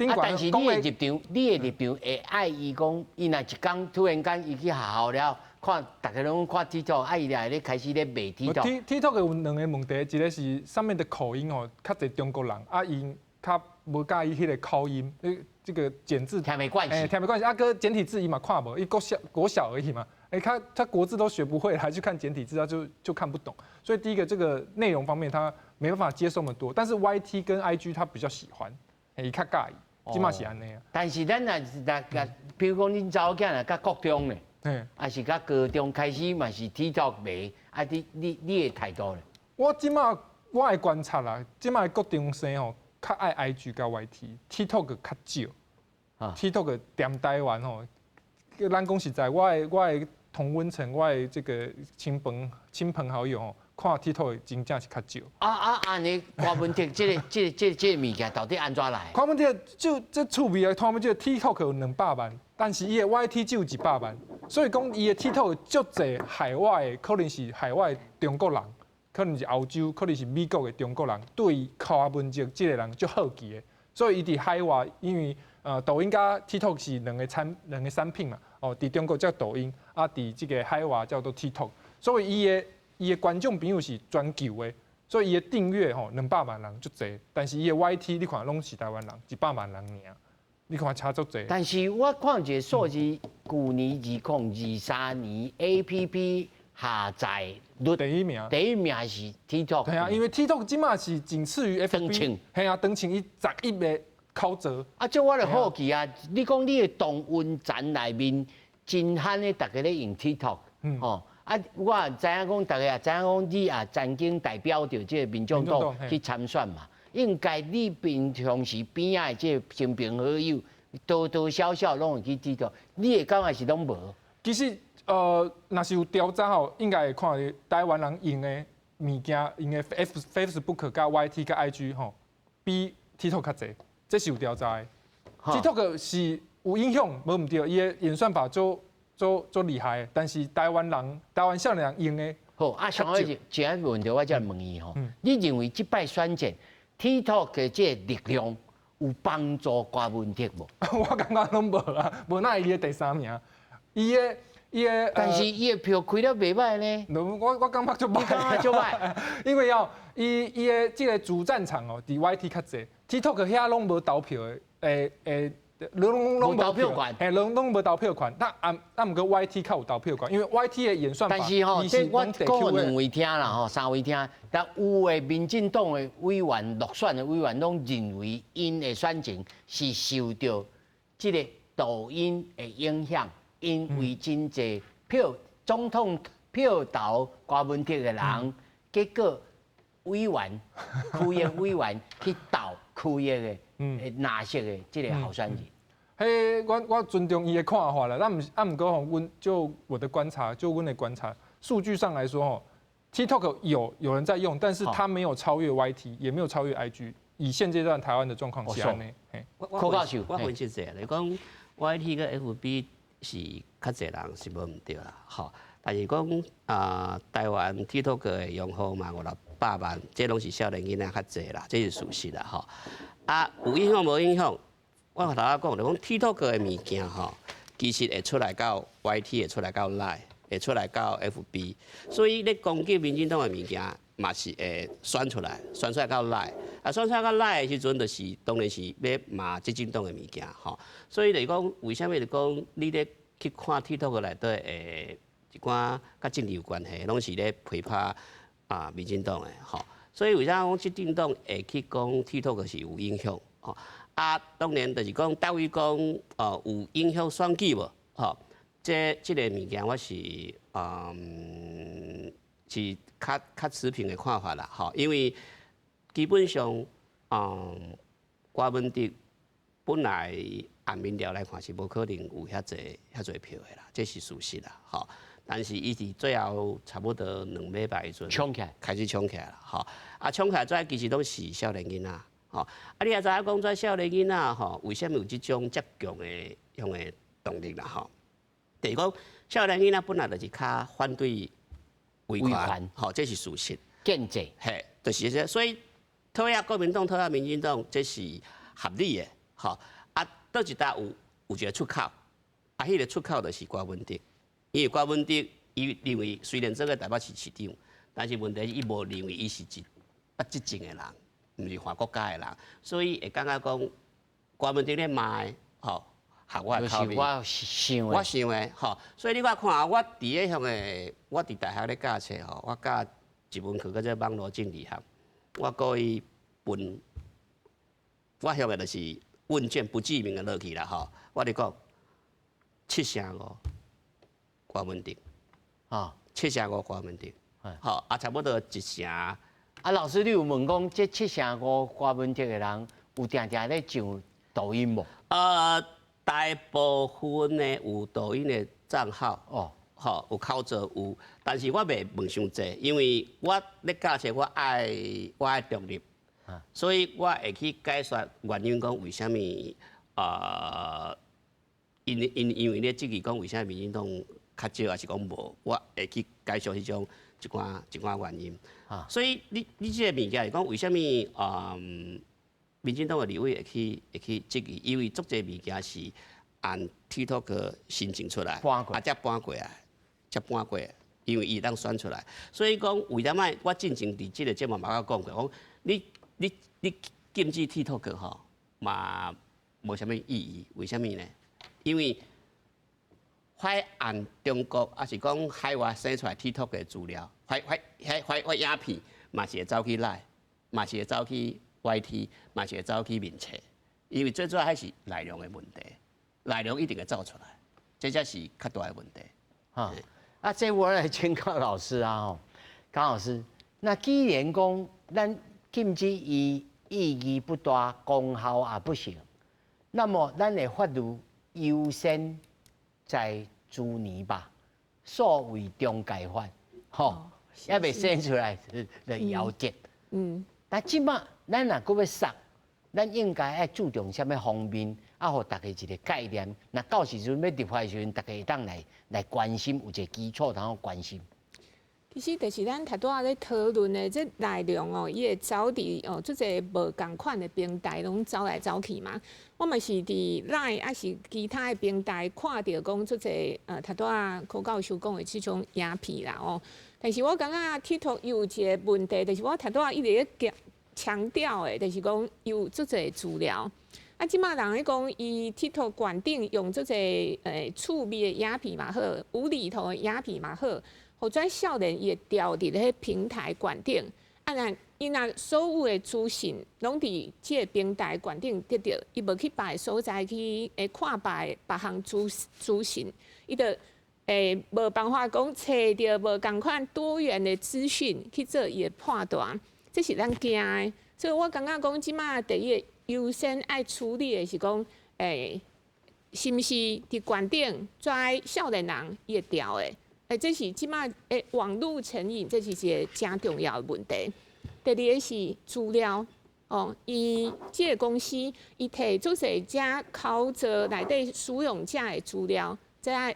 Speaker 1: 啊！但是你的立場，你的立場會愛伊講，伊若一工突然間伊去學校了，看逐家攏看 TikTok，啊，伊就會咧開始咧罵 TikTok。
Speaker 4: TikTok 有兩個問題，一個是上面的口音哦，較濟中國人，啊，𪜶較無佮意彼個口音，這個簡字
Speaker 1: 聽袂慣勢，
Speaker 4: 聽袂慣勢，啊，閣簡體字伊嘛看無，伊國小而已嘛，欸，他國字都學不會，還去看簡體字，他就看不懂。所以第一個這個內容方面，他沒辦法接受那麼多。但是 YT 跟 IG 他比較喜歡，伊較佮意。這馬是按呢。
Speaker 1: 但是咱若是若共，比如講恁查某囝若佮國中咧，還是佮高中開始嘛是 TikTok 迷，啊，你的態度咧？
Speaker 4: 我這馬我的觀察啦，這馬的國中生吼，較愛 IG 佮 YT，TikTok 較少。TikTok 踮台灣吼，咱講實在，我的同溫層，我的這個親朋好友吼，看 TikTok 真正是較少。
Speaker 1: 啊啊，按呢柯文哲這個物件到底按怎來？
Speaker 4: 柯文哲就這趣味啊！柯文哲 TikTok 有200萬，但是伊的 YT 只有100萬，所以講伊的 TikTok 足濟海外的，可能是海外中國人，可能是歐洲，可能是美國的中國人，對柯文哲這個人足好奇的，所以伊佇海外，因為抖音佮 TikTok 是兩個產品嘛，哦，佇中國叫抖音，啊，佇這個海外叫做 TikTok，所以伊的觀眾朋友是全球的，所以伊的訂閱吼兩百萬人足濟，但是伊的 YT 你看攏是台灣人，100萬人爾，你看差足濟。
Speaker 1: 但是我看一個數字，舊年2023年 APP 下載率
Speaker 4: 第一名，
Speaker 1: 第一名是 TikTok。
Speaker 4: 對啊，因為 TikTok 這馬是僅次於 FB，係啊，當前伊11個口座。
Speaker 1: 啊，這我就好奇啊，你講你的同溫層內面真罕的，逐家咧用 TikTok，吼。啊，我也知影講，逐家也知影講，你也曾經代表著這個民眾黨去參選嘛。應該你平常時邊仔的這個親朋好友，多多少少攏會去 TikTok，你會感覺是攏無？
Speaker 4: 其實，若是有調查吼，應該會看著台灣人用的物件，用的 Facebook 佮 YT 佮 IG 吼，比 TikTok 較濟，這是有調查的。TikTok 是有影響，無毋對，伊的演算法足厲害，但是台灣人、台灣少年人用的
Speaker 1: 好啊，上一一個問題，我才問伊吼，你認為這擺選戰 TikTok 的這個力量有幫助柯文哲無？
Speaker 4: 我感覺攏無啊，無哪會伊的第三名。伊的伊的，
Speaker 1: 但是伊的票開了袂䆀呢。
Speaker 4: 我感覺足䆀，
Speaker 1: 足䆀，
Speaker 4: 因為哦，伊的這個主戰場哦，佇 YT 較濟，TikTok 遐攏無投票的，
Speaker 1: 攏無投票權，
Speaker 4: 嘿，攏無投票權。但啊，毋過 YT 較有投票權，因為 YT 的演算法。
Speaker 1: 但是吼，這我講兩位聽啦吼，三位聽，但有的民進黨的委員落選的委員，攏認為𪜶的選情是受著這個抖音的影響，因為真濟票總統票投柯文哲的人，結果委員區議委員去投區域的。藍色的這個候選人。
Speaker 4: 彼，我尊重伊的看法啦。但毋啊，毋過吼，阮就我的觀察，就阮的觀察，數據上來說吼，TikTok 有人在用，但是它沒有超越 YT，也沒有超越 IG。以現階段台灣的狀況下呢，
Speaker 2: 我我分析者，你講 YT 佮 FB 是較濟人是無毋對啦，吼。但是講啊，台灣 TikTok 的用戶嘛五六百萬，這攏是少年囡仔較濟啦，這是事實啦，吼。啊，有影響無影響？我頭仔講，就講 TikTok 的物件吼，其實會出來到 YT，會出來到 Line，會出來到 FB，所以咧攻擊民進黨的物件嘛是會選出來，選出來到 Line，啊，選出來到 Line 的時陣，就是當然是欲罵執政黨的物件吼。所以就是講，為啥物就講你咧去看 TikTok 內底的一寡佮政治有關係，攏是咧批判啊民進黨的吼。所以為啥講執政黨會去講 TikTok 是有影響？吼啊，當然就是講，到底講哦有影響選舉無？吼，這個物件我是是較持平的看法啦，吼，因為基本上柯文哲本來按民調來看是無可能有遐濟遐濟票的啦，這是事實啦，吼。但是伊佇最後差不多兩禮拜時陣，
Speaker 1: 衝起來，
Speaker 2: 開始衝起來啦，吼。啊，衝起來這其實攏是少年囡仔，吼。啊，你也知影講這少年囡仔吼，為啥物有這種遮強的向的動力啦，吼？就是講少年囡仔本來就是較反對威權，吼，這是事實。
Speaker 1: 建制，
Speaker 2: 嘿，就是這，所以討厭國民黨、討厭民進黨，這是合理的，吼。啊，佗一搭有一個出口，啊，彼個出口就是柯文哲。因為柯文哲伊認為雖然做過台北市市長，但是問題是伊無認為伊是一不執政的人，毋是反國家的人，所以會感覺講柯文哲咧罵的，吼，合我的口味。
Speaker 1: 我想的，
Speaker 2: 我想的，吼，所以你我看，我佇咧向個，我佇大學咧教冊吼，我教一門課叫做網路政治學，我故意問，我向個就是問卷不記名的落去啦，吼，我咧講7成5。柯文哲，
Speaker 1: 啊，7
Speaker 2: 成5柯文哲，好，啊，差不多一成。
Speaker 1: 啊，老師，你有問講，這7成5柯文哲的人，有定定咧上抖音無？
Speaker 2: 大部分的有抖音的帳號，哦，好，有操作有，但是我袂問傷濟，因為我咧教冊，我愛中立，所以我會去解說原因，講為啥物啊？𪜶因為咧質疑講為啥物民進黨較少，還是講無，我會去解釋彼種一寡一寡原因。所以你這個物件是講為啥物啊？民進黨的立委會去質疑，因為足濟物件是按 TikTok 申請出來，啊，才搬過來，才搬過來，因為伊會當選出來。所以講為啥物我進前佇這個節目嘛有講過，講你禁止 TikTok 吼嘛無啥物意義，為啥物呢？因為發按中國，抑是講海外生出來 TikTok 的資料，發發發發影片，嘛是會走去 Line，嘛是會走去 YT，嘛是會走去面冊，因為最主要還是內容的問題，內容一定會走出來，這才是較大的問題。
Speaker 1: 啊，啊，這我來請教老師啊，吼，江老師，那既然講咱禁止伊意義不大，功效也不小，那麼咱的法律優先在諸年吧，數位中介法，吼，猶未生出來就夭折。但這馬咱若閣欲殺，咱應該愛注重啥物方面，啊，予大家一個概念。若到時陣欲立法的時陣，大家會當來關心，有一個基礎通好關心。
Speaker 3: 其實就是咱頭拄仔咧討論的這內容哦，伊會走佇哦，足濟無仝款的平台攏走來走去嘛。我嘛是佇 LINE 抑是其他的平台看著講足濟頭拄仔柯教授講的這種影片啦哦。但是我感覺 TikTok 有一個問題，就是我頭拄仔一直咧強調的，就是講有足濟資料。啊，這馬人咧講，伊 TikTok 懸頂用足濟趣味的影片嘛好，無厘頭的影片嘛好。予遮少年伊會牢佇咧平台懸頂，啊若伊若所有的資訊攏佇這個平台懸頂得著，伊無去別个所在去會看別別項資訊，伊就會無辦法講揣著無仝款多元的資訊去做伊的判斷，這是咱驚的。所以我感覺講，這馬第一個優先愛處理的是講，是毋是佇懸頂遮少年人伊會牢的？這是這馬網路成癮，這是一個誠重要的問題。第二个是資料，哦，伊這个公司伊提足濟遮口座內底使用者的資料，這愛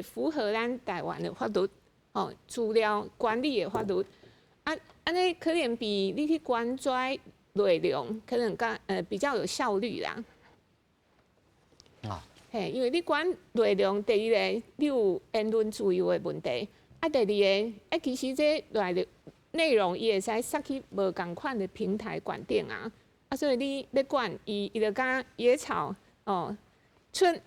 Speaker 3: 符合咱台灣的法律，哦，資料管理的法律。啊，按呢可能比你去管這內容，可能較比較有效率啦。
Speaker 1: 啊。
Speaker 3: 嘿，因為你管內容，第一個你有言論自由的問題，啊，第二个，啊，其實這內容伊會使塞去無仝款的平台懸頂啊，啊，所以你欲管伊，伊就敢野草哦，春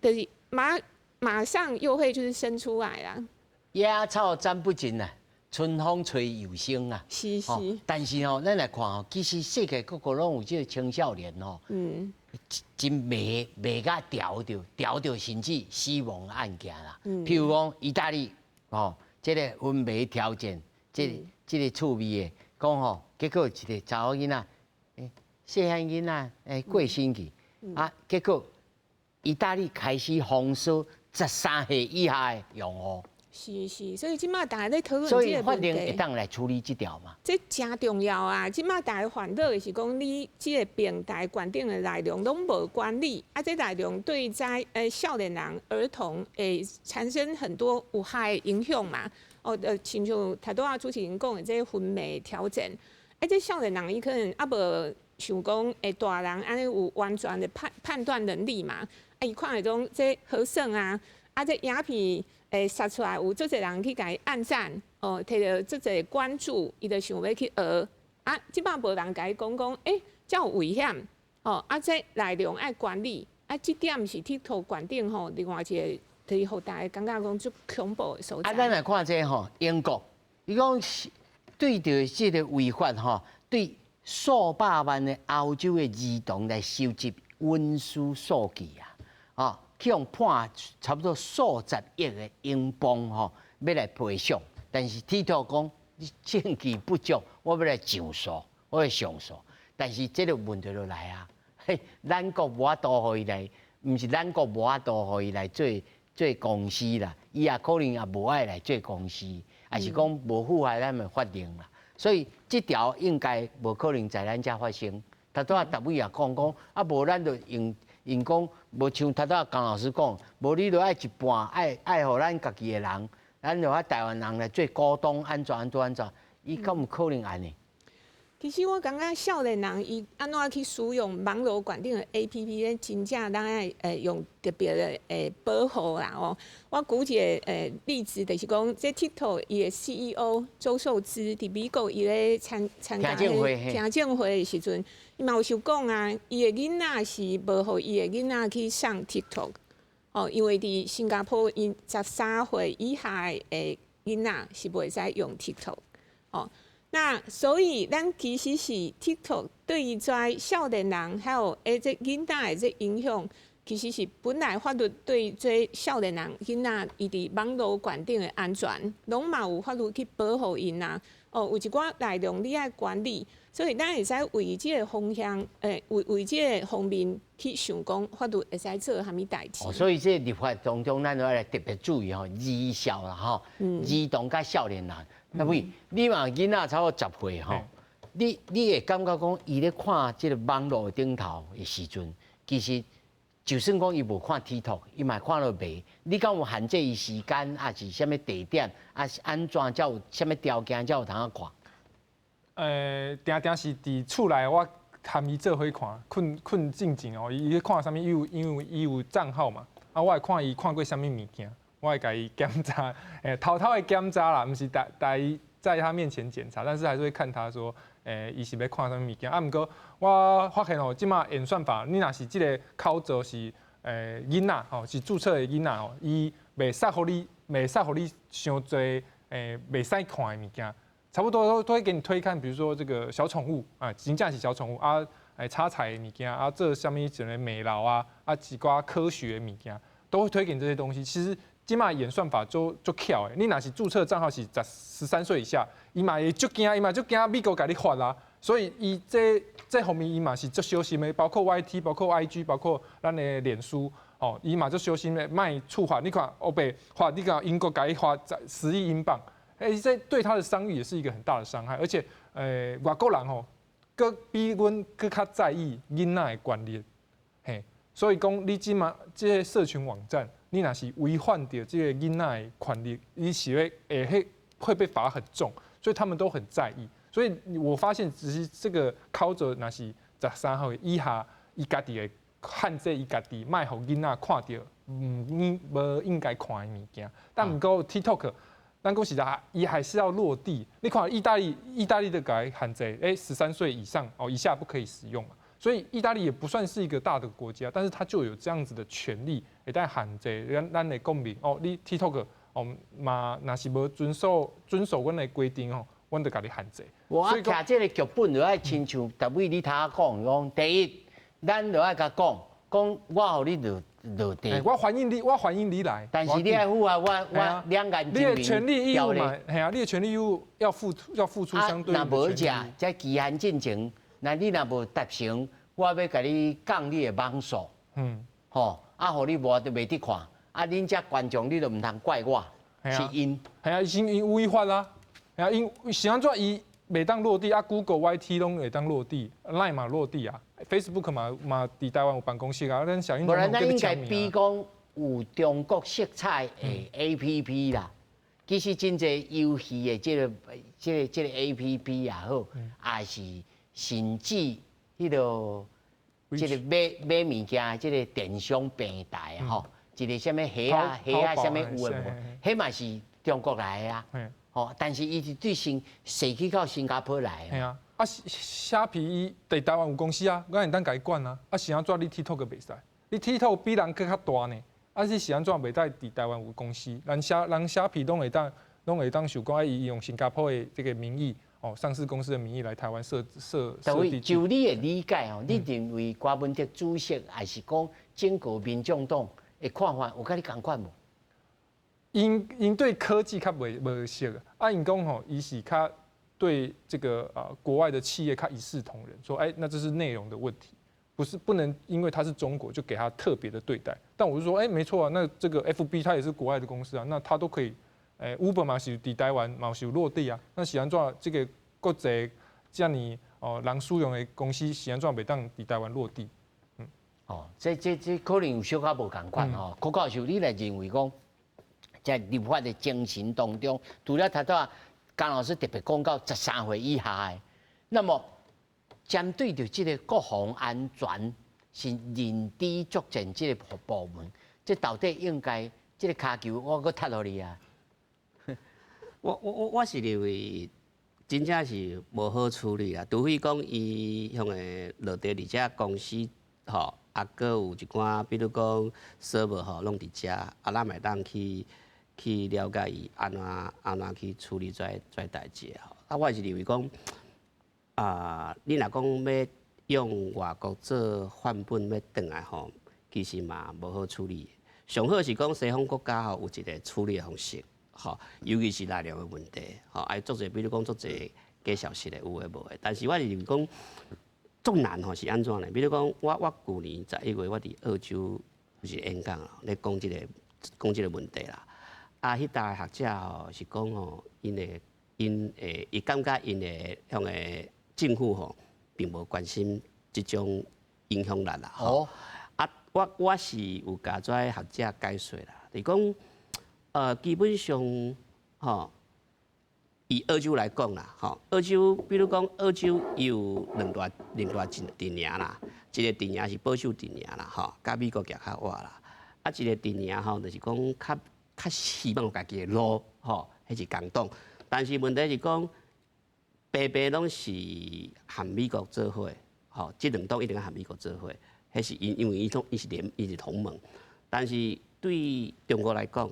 Speaker 3: 就是馬上又會就是生出來啦。
Speaker 1: 野草斬不盡啊，春風吹又生啊。
Speaker 3: 是是。
Speaker 1: 但是吼，咱來看吼，其實世界各國攏有這個青少年吼。真迷迷甲牢著，牢著甚至死亡案件啦。譬如講，意大利吼，這个昏迷挑戰，這个趣味的，講吼，結果一個查某囡仔，細漢囡仔過身去，啊，結果意大利開始封鎖13歲以下的用戶。
Speaker 3: 是是，所以這馬大家咧討論
Speaker 1: 所以法令會當來處理這條嘛？
Speaker 3: 這誠重要啊！這馬大家煩惱的是講，你這個平台懸頂的內容攏無管理，啊，這內容對遮少年人、兒童會產生很多有害影響嘛。哦，親像頭拄仔主持人講的這昏迷挑戰，啊，這少年人伊可能猶無像講大人按呢有完全的判斷能力嘛。啊，伊看彼種這好耍啊，啊，這影片。殺出來有足濟人去共伊按讚，哦，提著足濟關注，伊就想欲去學。啊，這擺無人共伊講講，這有危險，哦，啊，這內容愛管理，啊，這點是 TikTok 懸頂吼，另外一个，就是予大家感覺講足恐怖的所在。
Speaker 1: 啊，咱來看這个吼，英國，伊講對著這个違法吼，對數百萬的歐洲的兒童來收集隱私數據啊，哦。去予判差不多數十億的英鎊吼，欲來賠償。但是 TikTok 講你證據不足，我欲來上訴，我欲上訴。但是這个問題就來啊，嘿，咱國無法度予伊來，毋是咱國無法度予伊來做公司啦，伊也可能也無愛來做公司，抑是講無符合咱的法令啦。所以這條應該無可能在咱遮發生。頭拄仔達偉也講講，啊無咱就用。因講無像頭拄仔江老師講，無你著愛一半，愛予咱家己的人，咱著愛台灣人來做股東，按怎按怎按怎，伊敢有可能按呢？
Speaker 3: 其實我感覺少年人伊按怎去使用網路懸頂的 APP 咧，真正咱愛用特別的保護啦哦。我舉一个例子，就是講這 TikTok 伊的 CEO 周受資佇美國伊咧參加聽證會的時陣，伊嘛有想講啊，伊的囡仔是無予伊的囡仔去上 TikTok 哦，因為佇新加坡，𪜶13歲以下的囡仔是袂使用 TikTok 哦。那所以，咱其實是 TikTok 對於遮少年人還有這囡仔的這影響，其實是本來法律對這少年人囡仔伊佇網路懸頂的安全，攏嘛有法律去保護𪜶啊。哦，有一寡內容你愛管理，所以咱會使為這个方向，為這个方面去想講法律會使做啥物代誌。
Speaker 1: 哦，所以這立法當中，咱都愛來特別注意吼，兒少啦吼，兒童佮少年人。那位，你嘛囡仔差不多10歲吼，你會感覺講，伊咧看這个網路頂頭的時陣，其實就算講伊無看 TikTok，伊嘛看了袂。你敢有限制伊時間，抑是啥物地點，抑是按怎才有啥物條件才有通仔看？
Speaker 4: 定定是佇厝內，我含伊做伙看，睏睏進前哦，伊咧看啥物，伊有因為伊有帳號嘛，啊，我會看伊看過啥物物件，我會共伊檢查，偷偷的檢查啦，毋是帶帶伊在他面前檢查，但是還是會看他說，伊是欲看啥物物件。啊，毋過我發現哦，這馬演算法，你若是這个口座是囡仔吼，是註冊的囡仔吼，伊袂使予你，袂使予你傷濟袂使看的物件。差不多都會給你推看，比如說這個小寵物啊，真正是小寵物啊，插彩的物件啊，做啥物一个美勞啊，啊，一寡科學的物件，都會推給你這些東西。其實這馬演算法足足巧的，你若是註冊帳號是13歲以下，伊嘛會足驚，伊嘛足驚美國共你罰啊。所以伊這方面伊嘛是足小心的，包括 YT，包括 IG，包括咱的臉書，哦，伊嘛足小心的，莫觸法。你看烏白罰，你看英國共伊罰10億英鎊。這對他的商譽也是一個很大的傷害，而且，外國人吼，閣比阮閣較在意囡仔的權利，嘿，所以講你這馬這个社群網站，你若是違反著這个囡仔的權利，你是會會被罰很重，所以他們都很在意。所以我發現，只是這個口座若是13歲以下，伊家己會限制伊家己，莫予囡仔看著毋應無應該看的物件。但毋過 TikTok。咱講實在，伊還是要落地。你看意大利，意大利就共伊限制，13歲以上哦以下不可以使用嘛。所以意大利也不算是一個大的國家，但是它就有這樣子的權利，會當限制咱的國民哦。你 TikTok 哦嘛，若是無遵守阮的規定哦，阮就共你限制。
Speaker 1: 我徛這个劇本就愛親像逐位你頭講講，第一，咱就愛共講，講我予你落落地，
Speaker 4: 我歡迎你，我歡迎你來。
Speaker 1: 但是你愛符合我兩岸
Speaker 4: 你的權利義務嘛，係啊，你的權利義務要付出相對。
Speaker 1: 若無食，這期限進前，那你若無達成，我欲共你降你的網速，吼，啊，予你無就袂得看，啊，恁這觀眾你都毋通怪我，是𪜶。
Speaker 4: 係啊，是𪜶違法啦，係啊，𪜶是按怎伊袂當落地啊？Google、YT 攏會當落地，Line 嘛落地啊，Facebook 嘛佇台灣有辦公室啊，咱小英
Speaker 1: 無然咱應該比講有中國色彩的 APP 啦。其實真濟遊戲的這個 APP 也好，也是甚至彼个這个買物件這个電商平台吼，一个啥物蝦仔蝦仔啥物有的無，彼嘛是中國來的啊。吼，但是伊是對新踅去到新加坡來。
Speaker 4: 係啊，啊蝦皮伊佇台灣有公司啊，咱會當共伊管啊。啊是按怎你 TikTok 袂使？你 TikTok 比人閣較大呢？啊你是按怎袂使佇台灣有公司？人蝦皮攏會當想講，伊用新加坡的這個名義，哦，上市公司的名義來台灣設設設
Speaker 1: 地。就你的理解哦，你認為柯文哲主席還是講整個民眾黨的看法有佮你仝款無？𪜶
Speaker 4: 對科技較袂無熟，啊，𪜶講吼，伊是較對這個啊國外的企業較一視同仁，說哎，那這是內容的問題，不是不能因為它是中國就給他特別的對待。但我就說，哎，沒錯啊，那這個 FB 它也是國外的公司啊，那它都可以，Uber 嘛是佇台灣嘛是有落地啊，那是按怎這個國際遮爾哦人使用的公司是按怎袂當佇台灣落地？
Speaker 1: 嗯，哦，這可能有小可無仝款吼。柯教授，你來認為講，在立法的精神當中，除了頭拄仔江老師特別講到13歲以下的，那麼針對著這个國防安全是認知作戰這个部門，這到底應該這个跤球我閣踢予你啊？
Speaker 2: 我是認為真正是無好處理啊，除非講伊向個落地佇遮公司吼，啊，閣有一寡，比如講 server 吼，攏佇遮，啊，咱會當去了解伊按怎去處理這代誌吼。啊，我是認為講，啊，你若講欲用外國做範本欲轉來吼，其實嘛無好處理。上好是講西方國家吼有一個處理的方式，吼，尤其是內容的問題，吼，愛做者比如講做者假消息的有的無的。但是我是認為講，足難吼是按怎呢？比如講，我舊年11月我佇澳洲有一個演講咧講這個問題啦。啊，彼搭的學者吼是講吼，𪜶的𪜶會伊感覺𪜶的向個政府吼，並無關心這種影響力啦。吼。啊，我是有共遮學者解說啦，就是講，基本上，吼，以澳洲來講啦，吼，澳洲，比如講澳洲伊有兩大陣營啦，一個陣營是保守陣營啦，吼，佮美國行較倚啦，啊，一個陣營吼，就是講較希望有家己的路，吼，彼是工黨。但是問題是講，白白攏是和美國做伙，吼，這兩黨一定愛和美國做伙。彼是因為伊是同盟，但是對中國來講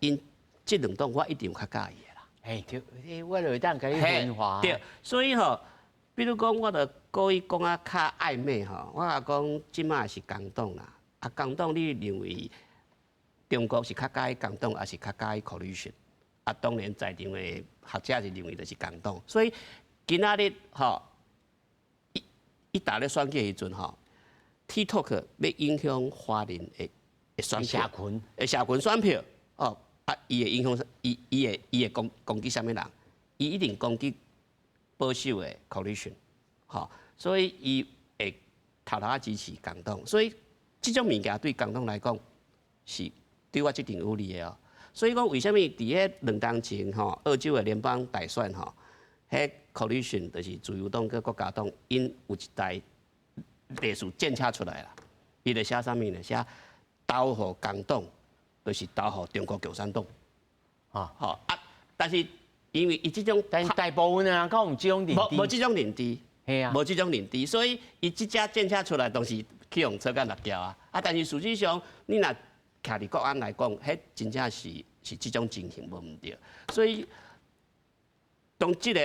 Speaker 2: ，𪜶這兩黨我一定有較佮意的啦。
Speaker 1: 嘿，對，我就會當共你分化。
Speaker 2: 對，所以吼，比如講，我著故意講啊較曖昧吼，我若講這馬是工黨啦，啊工黨你認為中國是較佮意工黨，抑是較佮意 coalition？啊，當然在場的學者是認為就是工黨，所以今仔日吼，伊逐咧選舉的時陣吼，TikTok 欲影響華人的選票，
Speaker 1: 社群，
Speaker 2: 的社群選票，哦，啊，伊會影響，伊會攻擊啥物人？伊一定攻擊保守的 coalition，吼，所以伊會頭頭仔支持工黨，所以這種物件對工黨來講是對我這定有利的哦。所以講為啥物佇彼兩冬前吼，澳洲的聯邦大選吼，彼 coalition 就是自由黨佮國家黨，𪜶有一台類似政策出來啦，伊就寫啥物呢？寫投予工黨，就是投予中國共產黨。
Speaker 1: 啊，
Speaker 2: 吼啊！但是因為伊這種，
Speaker 1: 但大部分的人敢有這種認知，
Speaker 2: 無這種認知，
Speaker 1: 係啊，
Speaker 2: 無這種認知，所以伊這隻政策出來，當時去予吹甲搦掉啊！啊，但是事實上，你若徛佇國安來講，彼真正是這種情形無毋對，所以當這個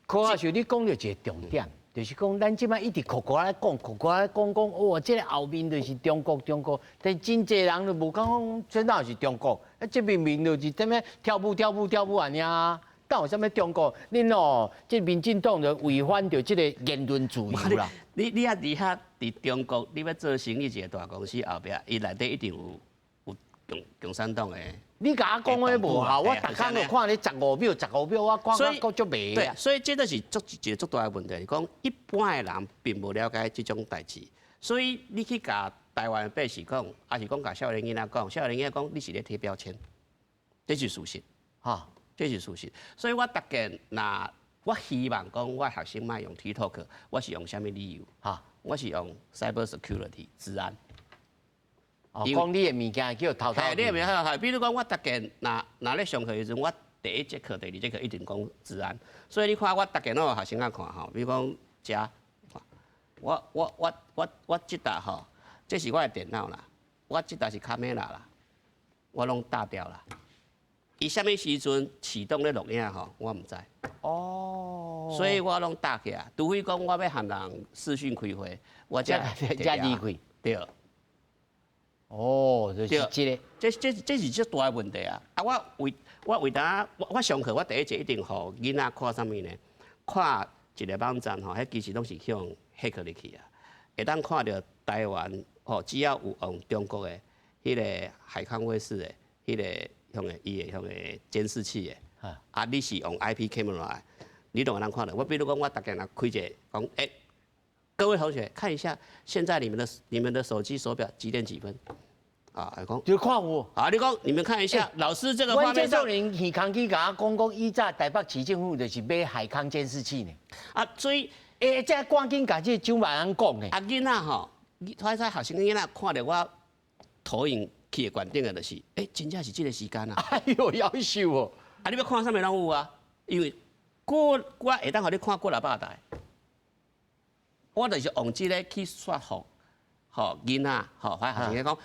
Speaker 1: 柯教授，你講著一個重點，就是講咱這擺一直苦苦咧講，苦苦咧講講，哇，這個後面就是中國，中國，但真濟人都無感覺講，這哪是中國？啊，這明明就是踮咧跳舞、跳舞、跳舞按呢啊，哪有啥物中國？恁哦，這民進黨就違反著這個言論自由啦。
Speaker 2: 你啊佇遐佇中國，你欲做生意一個大公司後壁，伊內底一定有共產黨的。
Speaker 1: 你共我講的無效，我逐工就看你15秒、十五秒，我看甲閣足袂。
Speaker 2: 對，所以這就是足一個足大的問題，是講一般的人並無了解這種代誌，所以你去共台灣的百姓講，抑是講共少年囡仔講，少年囡仔講你是咧貼標籤，這是事實，
Speaker 1: 哈，
Speaker 2: 這是事實。所以我逐遍若我希望講，我學生莫用 TikTok，我是用啥物理由？
Speaker 1: 哈，
Speaker 2: 我是用 cyber security 資安。
Speaker 1: 哦，講你的物件叫偷偷。
Speaker 2: 你的物件係，比如講我逐遍若咧上課的時陣，我第一節課、第二節課一定講資安。所以你看我逐遍攏予學生仔看吼，比如講遮，我這搭吼，這是我的電腦啦，我這搭是卡梅拉啦，我攏打掉啦。伊啥物時陣啟動咧錄影吼，我毋知。
Speaker 1: 哦。
Speaker 2: 所以我攏打起來，除非講我欲和人視訊開會，我才
Speaker 1: 才離開。
Speaker 2: 對。
Speaker 1: 哦，就是這個，
Speaker 2: 這是足大的問題啊！啊，我為當我上課，我第一節一定予囡仔看啥物呢？看一個網站吼，彼其實攏是去予黑客入去啊。會當看著台灣吼，只要有用中國的彼個海康威視的彼個向個伊的向個監視器的，啊，你是用 IP camera，你都會當看著。我比如講，我逐家若開一個講，欸，各位同學看一下，現在你們的手機手錶幾點幾分？啊，講
Speaker 1: 就看有
Speaker 2: 啊，你講你們看一下，老師這個畫面上，
Speaker 1: 阮這年耳空機共我講講，以前台北市政府就是買海康監視器呢。
Speaker 2: 啊，所以，
Speaker 1: 欸，這趕緊共這個張萬安講呢。
Speaker 2: 啊，囡仔吼，我在學生囡仔看著我投影去的懸頂的，就是，欸，真正是這個時間啊。
Speaker 1: 哎喲，夭壽哦！
Speaker 2: 啊，你欲看啥物攏有啊？因為我會當予你看幾若百台，我就是用這個去說服，予囡仔，予學生講。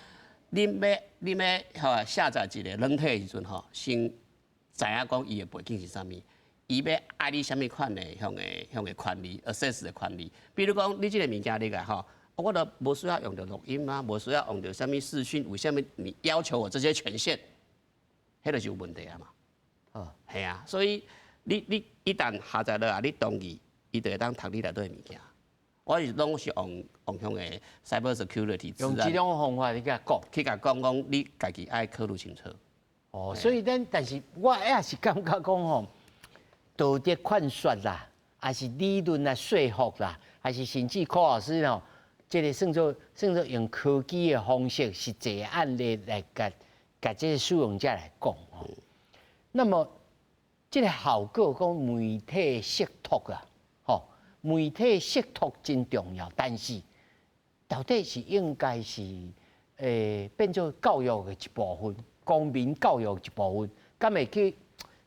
Speaker 2: 恁欲吼下載一個軟體的時陣吼，先知影講伊的背景是啥物，伊欲愛你啥物款的向個權利，access 的權利。比如講，你這個物件你來吼，我都無需要用著錄音啊，無需要用著啥物視訊，為啥物你要求我這些權限？彼就是有問題啊嘛。
Speaker 1: 啊，
Speaker 2: 係啊，所以你一旦下載落來，你同意，伊就會當讀你內底的物件。我是攏是用向個 cyber security，
Speaker 1: 用這種方法你共講，
Speaker 2: 去共講講，你家己愛考慮清楚。
Speaker 1: 哦，所以咱但是我也是感覺講吼，道德勸說啦，還是理論來說服啦，還是甚至柯老師吼，這个算做用科技的方式，實際案例來共共這个使用者來講吼。那麼，這个效果講媒體釋讀啊，吼，媒體釋讀真重要，但是到底是應該是變做教育的一部分，公民教育的一部分，敢會去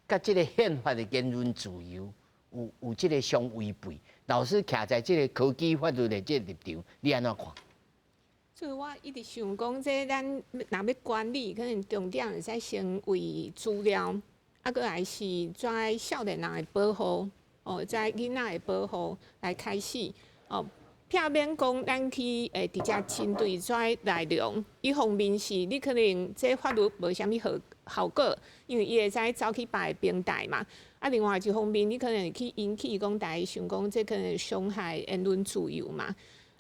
Speaker 1: 佮這个憲法的言論自由有這个相違背？老師徛在這个科技法律的這个立場，你按怎看？
Speaker 3: 所以我一直想講，這咱若欲管理，可能重點會使先為資料，啊，閣來是跩少年人的保護，哦，跩囡仔的保護來開始，哦，避免講咱去會直接針對跩內容。一方面是你可能這法律無啥物好效果，因為伊會使走去別个平台嘛。啊，另外一方面，你可能去引起講大家想講，這可能傷害言論自由嘛。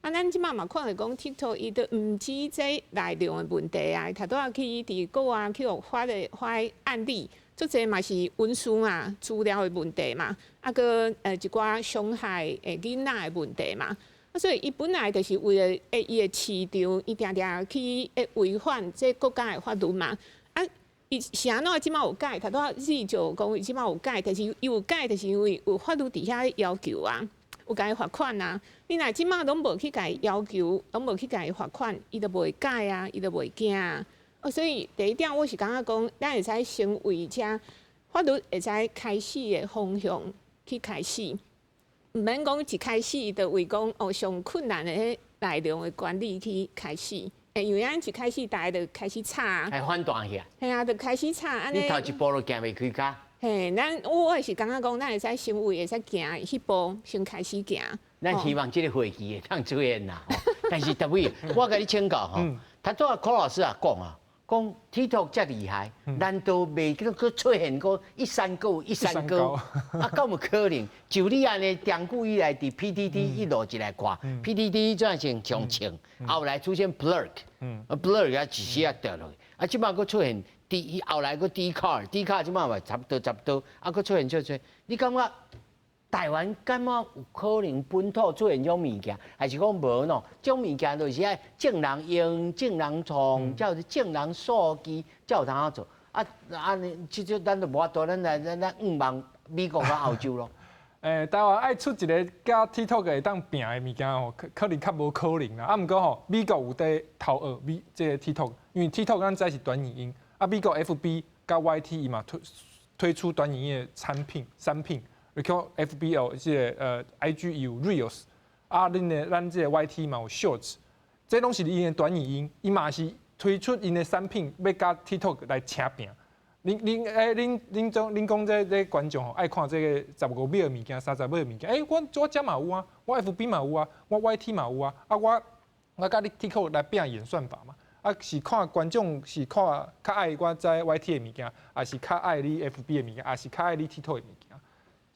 Speaker 3: 啊，咱這馬嘛看著講，TikTok 伊都毋止這內容的問題啊，頭拄仔去佇國外去予發的發案例，足濟嘛是文書嘛、資料的問題嘛，啊，閣一寡傷害囡仔的問題嘛。啊，所以伊本來就是為了伊的市場，伊定定去會違反這國家的法律嘛。啊，伊是按怎這馬有改？頭拄仔你就講伊這馬有改，但是伊有改，就是因為有法律佇遐要求啊，有共伊罰款啊。你若這馬攏無去共伊要求，攏無去共伊罰款，伊就袂改啊，伊就袂驚啊。哦，所以第一點，我是感覺講，咱會使先為這法律會使開始的方向去開始，毋免講一開始就為講哦上困難的彼內容的管理去開始。欸，因為咱一開始大家就開始吵，
Speaker 1: 會反彈去啊。
Speaker 3: 嘿啊，就開始吵，按呢。
Speaker 1: 你頭一步都行袂開跤。
Speaker 3: 嘿，咱我也是感覺講，咱會使先為會使行彼步，先開始行。
Speaker 1: 咱希望這个會期會當出現啦，但是特別，我共你請教吼，頭拄仔柯老師也講啊，講 TikTok 遮厲害，難道袂閣出現過一山高一山高？啊，敢有可能？就你按呢，長久以來佇 PTT 一路一來看，PTT 轉成上衝，後來出現 Plurk，Plurk 啊一時啊掉落去，啊，這擺閣出現 D，後來閣 Dcard，Dcard 這擺嘛差不多差不多，啊，閣出現這這，你感覺？台灣敢有可能本土出現這種物件，還是講無喏？這種物件就是愛眾人用、眾人創，才有眾人數據，才有通做。啊啊！這這咱就無法度，咱來咱咱向望美國佮歐洲咯。
Speaker 4: 欸，台灣愛出一个佮 TikTok 會當拚的物件吼，可能較無可能啦。啊，毋過吼，美國有佇偷學美這个 TikTok，因為 TikTok 咱知是短影音，啊，美國 FB 佮 YT 伊嘛推出短影音的產品。你看 FB 哦，這个IG 有 Reels，啊，恁的咱這个 YT 嘛有 Shorts，這攏是𪜶的短影音，伊嘛是推出𪜶的產品，欲佮 TikTok 來拚拚。恁欸，恁講這觀眾吼愛看這个15秒的物件、30秒的物件，欸，我遮嘛有啊，我 FB 嘛有啊，我 YT 嘛有啊，啊我佮你 TikTok 來拚演算法嘛，啊是看觀眾是看較愛我這 YT 的物件，還是較愛你 FB 的物件，還是較愛你 TikTok 的物件？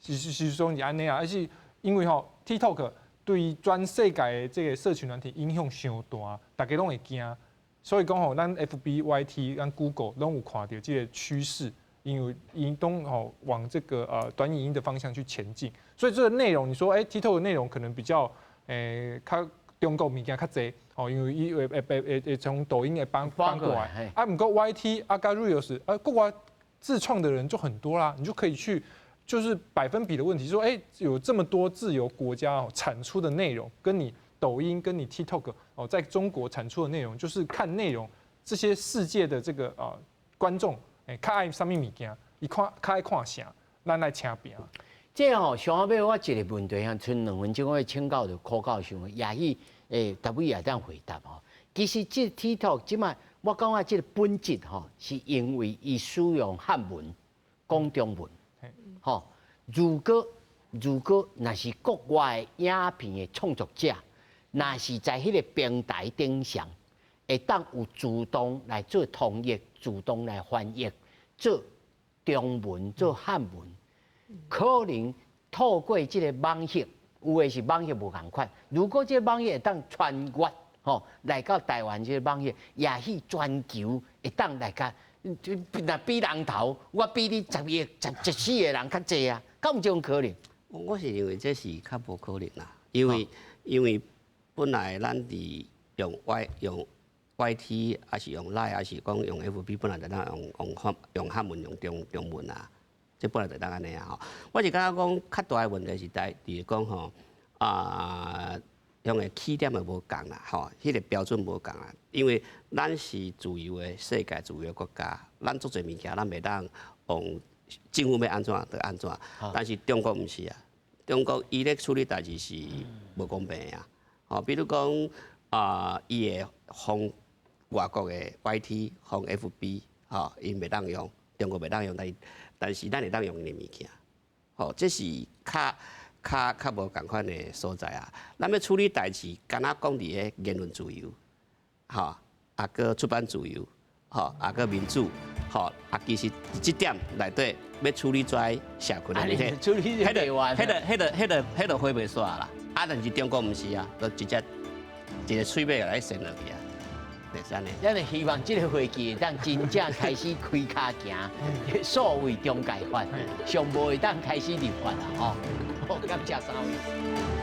Speaker 4: 是說是按呢啊，而是因為吼 TikTok 對全世界的這个社群軟體影響傷大，大家攏會驚，所以講吼，咱 FB、YT、咱 Google 攏有看著這个趨勢，因為𪜶攏吼往這个短影音的方向去前進，所以這个內容，你說欸 TikTok 的內容可能比較較中國物件較濟，吼，因為伊會從抖音會搬過來，啊，毋過 YT 啊佮 Reels 啊，國外自創的人就很多啦，你就可以去。就是百分比的問題，說欸，有這麼多自由國家哦產出的內容，跟你抖音、跟你 TikTok 哦，在中國產出的內容，就是看內容，這些世界的這個啊觀眾，欸，較愛啥物物件，伊看較愛看啥，咱來拚拚。
Speaker 1: 這吼上後尾我一个問題，賰2分鐘，我請教著柯教授，也許欸，W 也當回答吼。其實這 TikTok 這擺我感覺這个本質吼，是因為伊使用漢文講中文。吼，如果若是國外影片的創作者，若是在彼个平台頂上，會當有自動來做通譯、自動來翻譯，做中文、做漢文，可能透過這个網頁，有的是網頁無仝款。如果這个網頁會當穿越，吼，來到台灣這个網頁，也許全球會當來共。若比人頭，我比你10億、14個人較濟啊，敢有這種可能？
Speaker 2: 我是認為這是較無可能啦，因為本來咱佇用 Y 用 YT，抑是用 Line，抑是講用 FB，本來就當用漢文用中文啊，這本來就當按呢啊吼。我是感覺講較大的問題是在佇講吼啊，用的起點也無仝啦，吼，彼個標準無仝啊。因為咱是自由的世界、自由的國家，咱足濟物件咱袂當用政府欲按怎就按怎，但是中國毋是啊。中國伊咧處理代誌是無公平的啊。吼，比如講啊，伊會封外國的 YT、封 FB，吼，𪜶袂當用，中國袂當用，但是咱會當用𪜶的物件，吼，這是較無仝款的所在啊。咱欲處理代誌，敢若講佇咧言論自由，吼，啊閣出版自由，吼，啊閣民主，吼，啊其實這點內底欲處理這社群的問題，
Speaker 1: 處理
Speaker 2: 彼個、彼個、彼個、彼個、彼個火袂煞啦。啊，但是中國毋是啊，就直接一个喙尾來扇落去啊，就是按呢。
Speaker 1: 咱就希望這个會議會當真正開始開跤行，數位中介法，上無會當開始立法啦，吼。好，感謝三位。